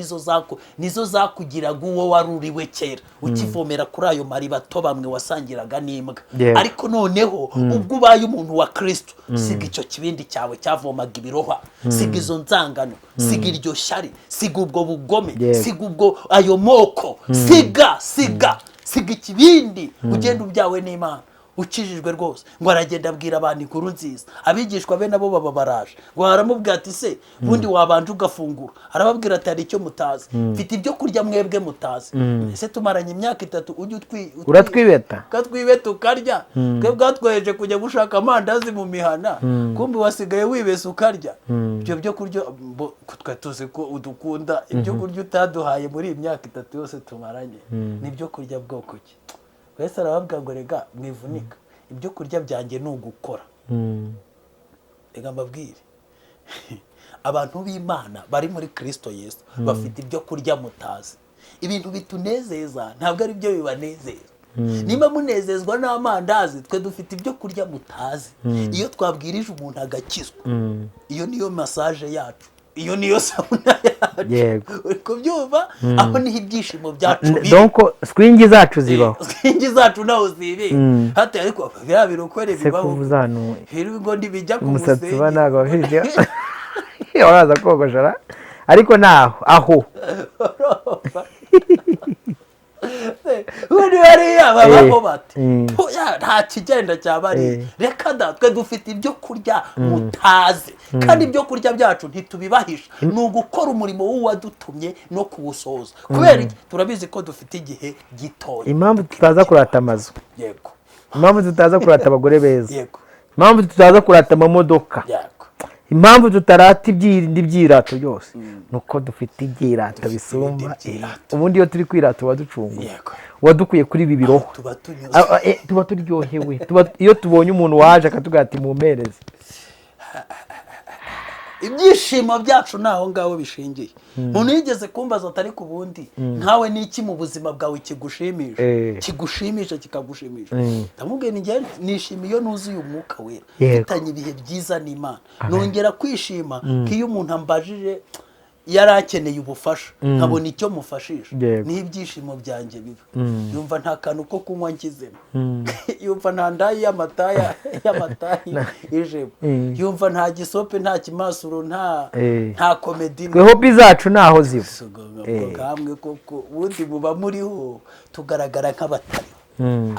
S1: nizo zakugiraga uwo wari uriwe kera, ukivomera kuri ayo mariba bamwe wasangiraga n'imbwa. Ariko noneho ubwo ubaye umuntu wa Kirisito, siga icyo kibindi cyawe cyavomaga ibirohwa, siga izo nzangano, siga iryo shyari, siga ubwo bugome, siga ubwo ayo moko, siga, siga, siga ikibindi, ugenda ubyawe n'Imana, ukijijwe rwose. Ngo aragenda abwira abantu inkuru nziza. Abigishwa be nabo baba baraje, ngo baramubwira ati: "Se ubundi wabanje ugafungura?" Arababwira ati: "Hari icyo mutazi, mfite ibyo kurya mwebwe mutazi. Ese tumaranye imyaka 3 ujya
S2: Uratwibeta.
S1: Ukatwibeta ukarya? Twe bwatwohereje kujya gushaka amandazi mu mihana, kumbi wasigaye wibesa ukarya. Ibyo byo kurya twe tuzi ko udukunda, ibyo kurya utaduhaye muri iyi myaka 3 yose tumaranye ni ibyo kurya bwoko ki?" Wese arababwira ngo: "Rega mwivunika, ibyo kurya byanjye ni ugukora." Reka mbabwire, abantu b'Imana bari muri Kirisito Yesu bafite ibyo kurya mutazi. Ibintu bitunezeza ntabwo ari byo bibanezeza. Niba munezezwa n'amandazi, twe dufite ibyo kurya mutazi. Iyo twabwirije umuntu agakizwa, iyo niyo massage yacu, iyo niyo sauna yacu. Uri kubyumva? Aho niho ibyishimo byacu biri.
S2: Donc swing zacu zibaho.
S1: Swing zacu naho zibika hati, ariko biriya birokore
S2: Se
S1: bibaho.
S2: kuvuza hano
S1: ngo ntibijya ku
S2: umusatsi uba
S1: musenyi.
S2: Ntabwo bafite waraza kogoshora, ariko naho aho.
S1: Ubundi bariya babaho bate? Oya, nta kigenda cya bariya. Reka da, twe dufite ibyo kurya mutazi, kandi ibyo kurya byacu ntitubibahisha, ni ugukora umurimo w'uwadutumye no kuwusohoza. Kubera iki? Turabizi ko dufite igihe gitoya.
S2: Impamvu tutaza kurata amazu, impamvu tutaza kurata abagore beza, impamvu tutaza kurata amamodoka, Impamvu tutarata ibyindi byirato byose nuko dufite ibyirato bisumba.
S1: Ibyirato.
S2: Ubundi iyo turi kwirata uwaducunguye,
S1: Yego.
S2: wadukuye kuri ibi biroho,
S1: tuba tunyuze.
S2: Tuba turyohewe. Iyo tubonye umuntu waje akatubwira ati mumpereze.
S1: Ibyishimo byacu ni aho ngaho bishingiye. Umuntu yigeze kumbaza atari ku bundi nkawe, ni iki mu buzima bwawe kigushimisha? Kigushimisha, kikagushimisha. Ndamubwiye ni njye nishima iyo nuzuye Umwuka Wera, mfitanye ibihe byiza n'Imana. Nongera kwishima ko iyo umuntu ambajije yari akeneye ubufasha, nkabona icyo mufashisha, niho ibyishimo byanjye biba. Yumva nta kantu ko kunywa nkizemo, yumva nta ndayi y'amatayi ijemo, yumva nta gisope, nta kimasuro, nta nta comedy.
S2: Twe hobby zacu ntaho ziba.
S1: Kamwe koko ubundi muba muriho, tugaragara nk'abatariho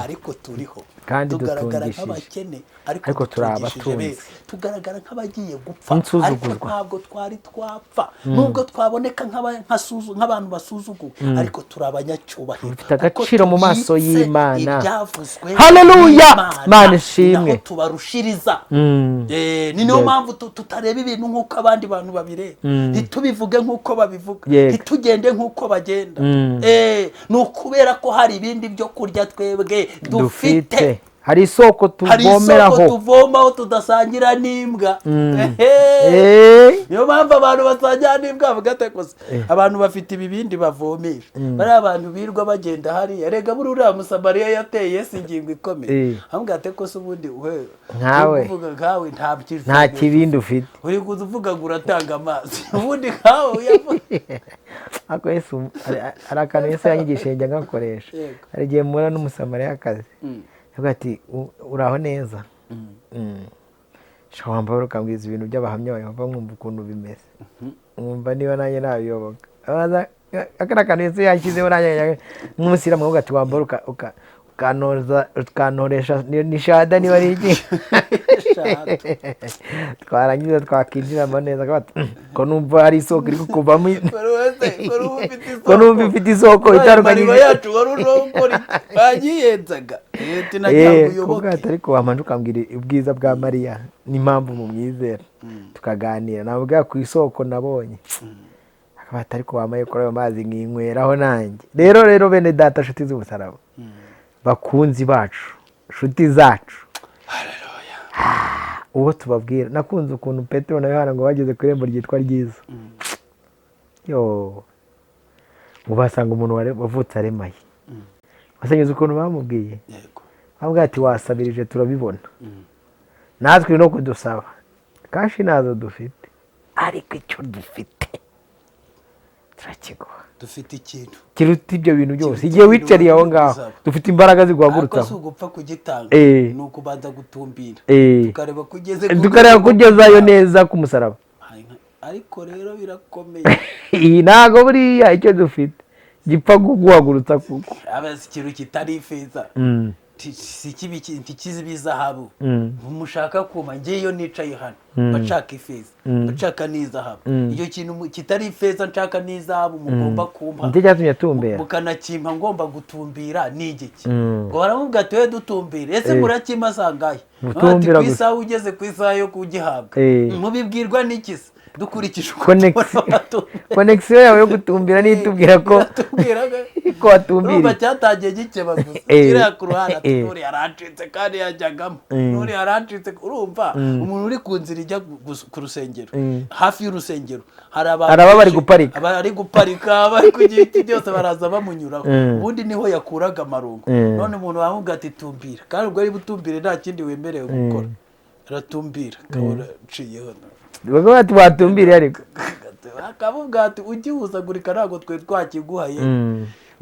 S1: ariko turiho.
S2: Kandi
S1: tugaragara
S2: dutungishije.
S1: nk'abakene ariko
S2: Ariko turi
S1: dutungishije
S2: abatunzi.
S1: beza. Tugaragara nk'abagiye gupfa
S2: Insuzugurwa.
S1: ariko ntabwo twari twapfa, nubwo twaboneka nk'abantu basuzuguwe, ariko turi abanyacyubahiro.
S2: Dufite agaciro mu maso
S1: Kuko tubitse
S2: y'Imana.
S1: ibyavuzwe
S2: Haleluya!
S1: n'Imana,
S2: Imana ishimwe.
S1: ni naho tubarushiriza. Ni niyo mpamvu tutareba ibintu nk'uko abandi bantu babireba, ntitubivuge nk'uko babivuga, ntitugende nk'uko bagenda. Ni ukubera ko hari ibindi byo kurya twebwe dufite.
S2: Dufite, hari isoko
S1: Hari isoko
S2: tuvomeraho.
S1: tuvomaho tudasangira n'imbwa. Niyo mpamvu abantu basangira n'imbwa bavuga ati "Gusa abantu bafite ibibindi bavomesha, bariya abantu birirwa bagenda hariya." Rega buriya uriya Musamariya yateye Yesu ingingo ikomeye, amubwira ati ko se ubundi we
S2: Nkawe.
S1: uri kuvuga nkawe nta
S2: Nta kibindi ufite.
S1: Uri kuza uvuga ngo uratanga amazi, ubundi nkawe uyavuga.
S2: Ariko Yesu hari akantu Yesu yanyigishije njya ngakoresha. Hari igihe mpura n'Umusamariyakazi, avuga ati: "Uraho neza? Sha wambara ukambwiza ibintu by'Abahamya ba Yehova, nkumva ukuntu bimeze, nkumva niba nanjye nabiyoboka." Aka ni akantu Yesu yashyizeho nanjye nk'umusiramu, avuga ati wambara ukanoza, ukantoresha ni shahada niba ari iki.
S1: Shahada.
S2: Twarangiza twakinjiramo neza, akavuga ati: ko numva hari isoko iri kukuvamo."
S1: Ko numva ufite isoko.
S2: Ko numva ifite isoko
S1: Ayo
S2: itandukanye.
S1: Mariba yacu wari uriho gukora iki? Bagiyenzaga leta inagira ngo
S2: Kuvuga
S1: uyoboke.
S2: ati ariko wamanje ukambwira ubwiza bwa Mariya n'impamvu mumwizera, tukaganira, nabwo ku isoko nabonye, akaba ati ariko wamaye kuri ayo mazi nkinyweraho nanjye. Rero bene data, nshuti z'umusaraba, bakunzi bacu, nshuti zacu, uwo tubabwira, nakunze ukuntu Petero na Yohana ngo bageze ku irembo ryitwa Ryiza, yo ngo basanga umuntu wavutse aremaye. Basengeza ukuntu bamubwiye, bamubwira ati wasabirije turabibona, natwe no kudusaba cash ntazo dufite, ariko icyo dufite turakiguha.
S1: Dufite ikintu
S2: Kiruta ibyo bintu byose.
S1: Kiruta
S2: Igihe
S1: ibintu
S2: wicariye aho ngaho,
S1: bizaba.
S2: dufite imbaraga
S1: Ariko si
S2: ziguhagurutsaho.
S1: ugupfa kugitanga, ni ukubanza gutumbira, tukareba ko ugeze ku
S2: Tukareba
S1: rwego.
S2: kugezayo neza ku musaraba.
S1: Ariko rero birakomeye.
S2: Iyi ntabwo buriya icyo dufite gipfa kuguhagurutsa kuko
S1: Aba ikintu kitari ifeza, si kibi, ntikiziba izahabu. Mushaka kuma, njye iyo nicaye hano bashaka ifeza, bashaka n'izahabu. Icyo kintu kitari ifeza nshaka n'izahabu mugomba kumpa,
S2: Nicyo cyatumye atumbera.
S1: mukanakimpa ngomba gutumbira, ni igiki? Ngo baramubwira ati we dutumbire, ese murakimpa sangahe?
S2: Gutumbira
S1: Ati ku
S2: gusa.
S1: isaha ugeze ku isaha yo kugihabwa. Mubibwirwa n'iki se? Dukurikije uko tubona batumbira.
S2: Connexion yawe yo gutumbira niyo itubwira ko
S1: Iratubwira
S2: ko watumbiriye.
S1: Urumva cyatangiye gikeba gusa, kiriya ku ruhande ati nuri yarancitse kandi yajyagamo, nuri yarancitse. Urumva umuntu uri ku nzira ijya ku rusengero, hafi y'urusengero hari abantu
S2: Hari ababa bari
S1: benshi,
S2: guparika.
S1: abari guparika, bari ku giti byose baraza bamunyuraho. Ubundi niho yakuraga amarungu. None umuntu wamubwira ati tumbira, kandi ubwo ari butumbire nta kindi wemerewe gukora, aratumbira akabona nciyeho.
S2: Bavuga bati watumbiriye ariko.
S1: Akamubwira ati ugihuzagurika ntabwo twe twakiguhaye.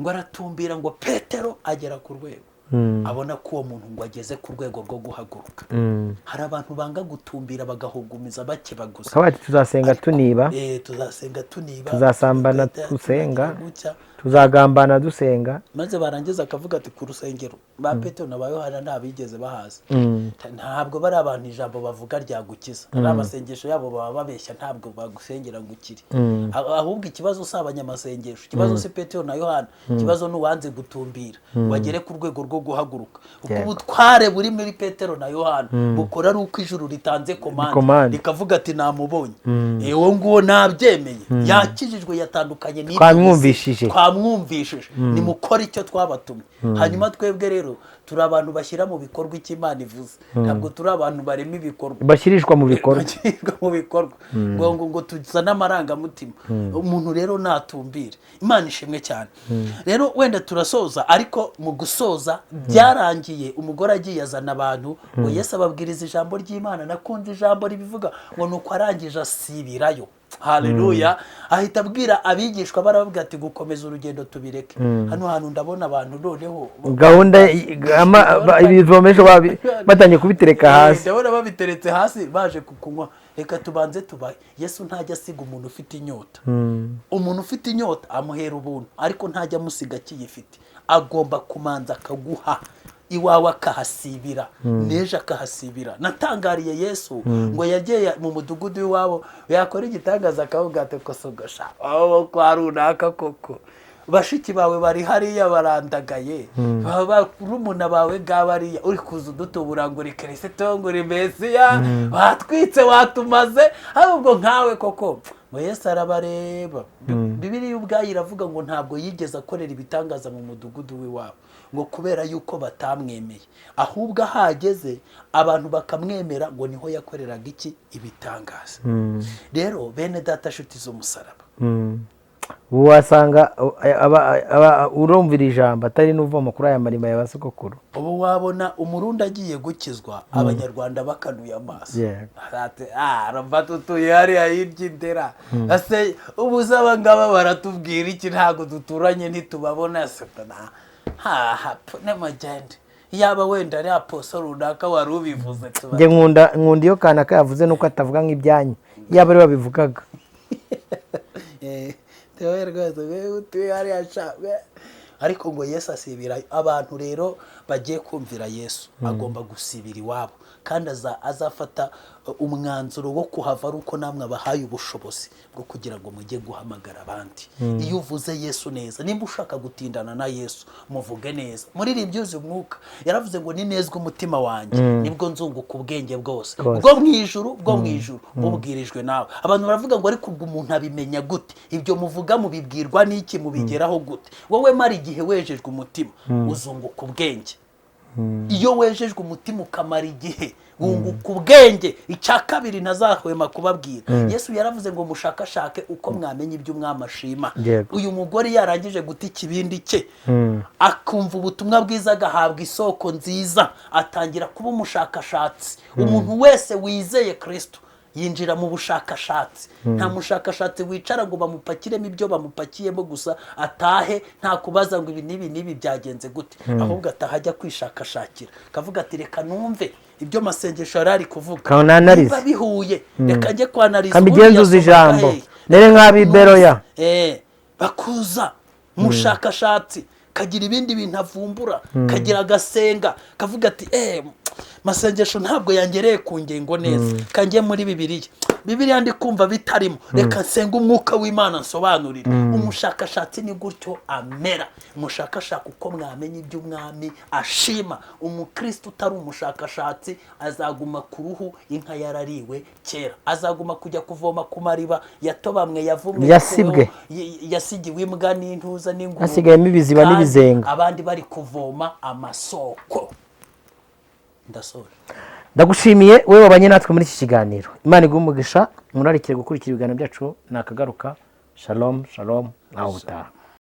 S1: Ngo aratumbira, ngo Petero agera ku rwego abona ko uwo muntu ngo ageze ku rwego rwo guhaguruka. Hari abantu banga gutumbira, bagahugumiza bakebaguza.
S2: Bakaba bati tuzasenga tuniba.
S1: Tuzasenga tuniba.
S2: Tuzasambana dusenga.
S1: Gutya.
S2: Tuzagambana dusenga.
S1: Maze barangiza akavuga ati ku rusengero ba Petero na ba Yohana ntabigeze bahaza. Ntabwo bari abantu ijambo bavuga ryagukiza, ari amasengesho yabo baba babeshya, ntabwo bagusengera ngo ukire. Ahubwo ikibazo si abanyamasengesho, ikibazo si Petero na Yohana, ikibazo ni uwanze gutumbira ngo agere ku rwego rwo bwo guhaguruka, kuko ubutware buri muri Petero na Yohana bukora ari uko ijuru ritanze commande,
S2: Commande.
S1: rikavuga ati: "Namubonye." Uwo nguwo nabyemeye, yakijijwe, yatandukanye n'ibyo.
S2: Twamwumvishije.
S1: Twamwumvishije, nimukore icyo twabatumye. Hanyuma twebwe rero turi abantu bashyira mu bikorwa icyo Imana ivuze, ntabwo turi abantu barema ibikorwa.
S2: Bashyirishwa mu bikorwa.
S1: Bashyirwa mu bikorwa ngo tuzane amarangamutima. Umuntu rero natumbire. Imana ishimwe cyane. Rero wenda turasoza, ariko mu gusoza byarangiye umugore agiye azana abantu, ngo Yesu ababwiriza ijambo ry'Imana. Nakunze ijambo ribivuga ngo nuko arangije asibirayo. Haleluya! Ahita abwira abigishwa, barababwira ati: "Gukomeza urugendo tubireke hano hantu, ndabona abantu noneho
S2: Gahunda ibivomesho batangiye kubitereka hasi.
S1: Ndabona babiteretse hasi baje kukunywa, reka tubanze tubahe." Yesu ntajya asiga umuntu ufite inyota. Umuntu ufite inyota amuhera ubuntu, ariko ntajya amusiga akiyifite. Agomba kumanza akaguha iwawe, akahasibira n'ejo akahasibira. Natangariye Yesu ngo yagiye mu mudugudu w'iwabo, yakora igitangaza akavuga ati: "Kosogosha abo kwa runaka koko, bashiki bawe bari hariya barandagaye, barumuna bawe ngabariya, uri kuza udutubura ngo uri Kirisito, ngo uri Mesiya, watwitse, watumaze, ahubwo nkawe koko." Ngo Yesu arabareba. Bibiliya ubwayo iravuga ngo ntabwo yigeze akorera ibitangaza mu mudugudu w'iwabo, ngo kubera yuko batamwemeye. Ahubwo ahageze abantu bakamwemera, ngo niho yakoreraga iki? Ibitangaza. Rero bene data, nshuti z'umusaraba,
S2: Ubu wasanga urumvira ijambo atari n'uvoma kuri aya marima ya ba sogokuru.
S1: Ubu wabona Umurundi agiye gukizwa, Abanyarwanda bakanuye amaso. Ati: "Ah, ramba tutuye hariya hirya indera ese ubu se aba ngaba baratubwira iki? Ntabwo duturanye, ntitubabona se haha n'amagende." Yaba wenda ari apostle runaka wari ubivuze tuba
S2: Njye nkunda iyo kanaka yavuze nuko atavuga nk'ibyanyu, yaba ari babivugaga.
S1: Tewe rwose, wewe utuye hariya sha ariko ngo Yesu asibira. Abantu rero bagiye kumvira Yesu, agomba gusibira iwabo, kandi azafata umwanzuro wo kuhava ari uko namwe abahaye ubushobozi bwo kugira ngo mujye guhamagara abandi. Iyo uvuze Yesu neza, nimba ushaka gutindana na Yesu, muvuge neza. Muririmbyi yuzuye umwuka yaravuze ngo: "Ninezwa umutima wanjye, nibwo nzunguka ubwenge bwose
S2: Bwose.
S1: bwo mu ijuru, bwo mu ijuru bubwirijwe nawe." Abantu baravuga ngo: "Ariko ubwo umuntu abimenya gute? Ibyo muvuga mubibwirwa n'iki? Mubigeraho gute?" Wowe mara igihe wejejwe umutima, uzunguka ubwenge. Iyo wejejwe umutima ukamara igihe, wunguka ubwenge. Icya kabiri ntazahwema kubabwira, Yesu yaravuze ngo: "Mushakashake uko mwamenya ibyo umwami ashima." Uyu mugore yarangije guta ikibindi cye, akumva ubutumwa bwiza, agahabwa isoko nziza, atangira kuba umushakashatsi. Umuntu wese wizeye Kirisito yinjira mu bushakashatsi. Nta mushakashatsi wicara ngo bamupakiremo ibyo bamupakiyemo gusa, atahe nta kubaza ngo ibi n'ibi n'ibi byagenze gute. Ahubwo ataha ajya kwishakashakira, akavuga ati: "Reka numve ibyo masengesho yari ari kuvuga,
S2: Kananarize.
S1: niba bihuye, reka njye kwanariza."
S2: Kambigenzuza
S1: Ubundi yasohoka
S2: ijambo.
S1: hehe?
S2: Mere nk'ab'i Beroya.
S1: Bakuza umushakashatsi, kagira ibindi bintu avumbura, kagira agasenga, kavuga ati: "Masengesho ntabwo yangereye ku ngingo neza, kanjye muri Bibiliya. Bibiliya ndi kumva bitarimo, reka nsenga umwuka w'Imana nsobanurire." Umushakashatsi ni gutyo amera. Mushakashaka uko mwamenya ibyo umwami ashima. Umukristo utari umushakashatsi azaguma ku ruhu inka yarariwe kera, azaguma kujya kuvoma ku mariba yatobamwe, yavumwe,
S2: Yasibwe.
S1: yasigiwe imbwa n'intuza n'ingurube,
S2: Hasigayemo ibiziba
S1: kandi
S2: n'ibizenga.
S1: abandi bari kuvoma amasoko. Ndasoje.
S2: Ndagushimiye wowe wabanye natwe muri iki kiganiro. Imana iguhe umugisha. Murarikire gukurikira ibiganiro byacu nakagaruka. Shalom, shalom, nawe ubutaha.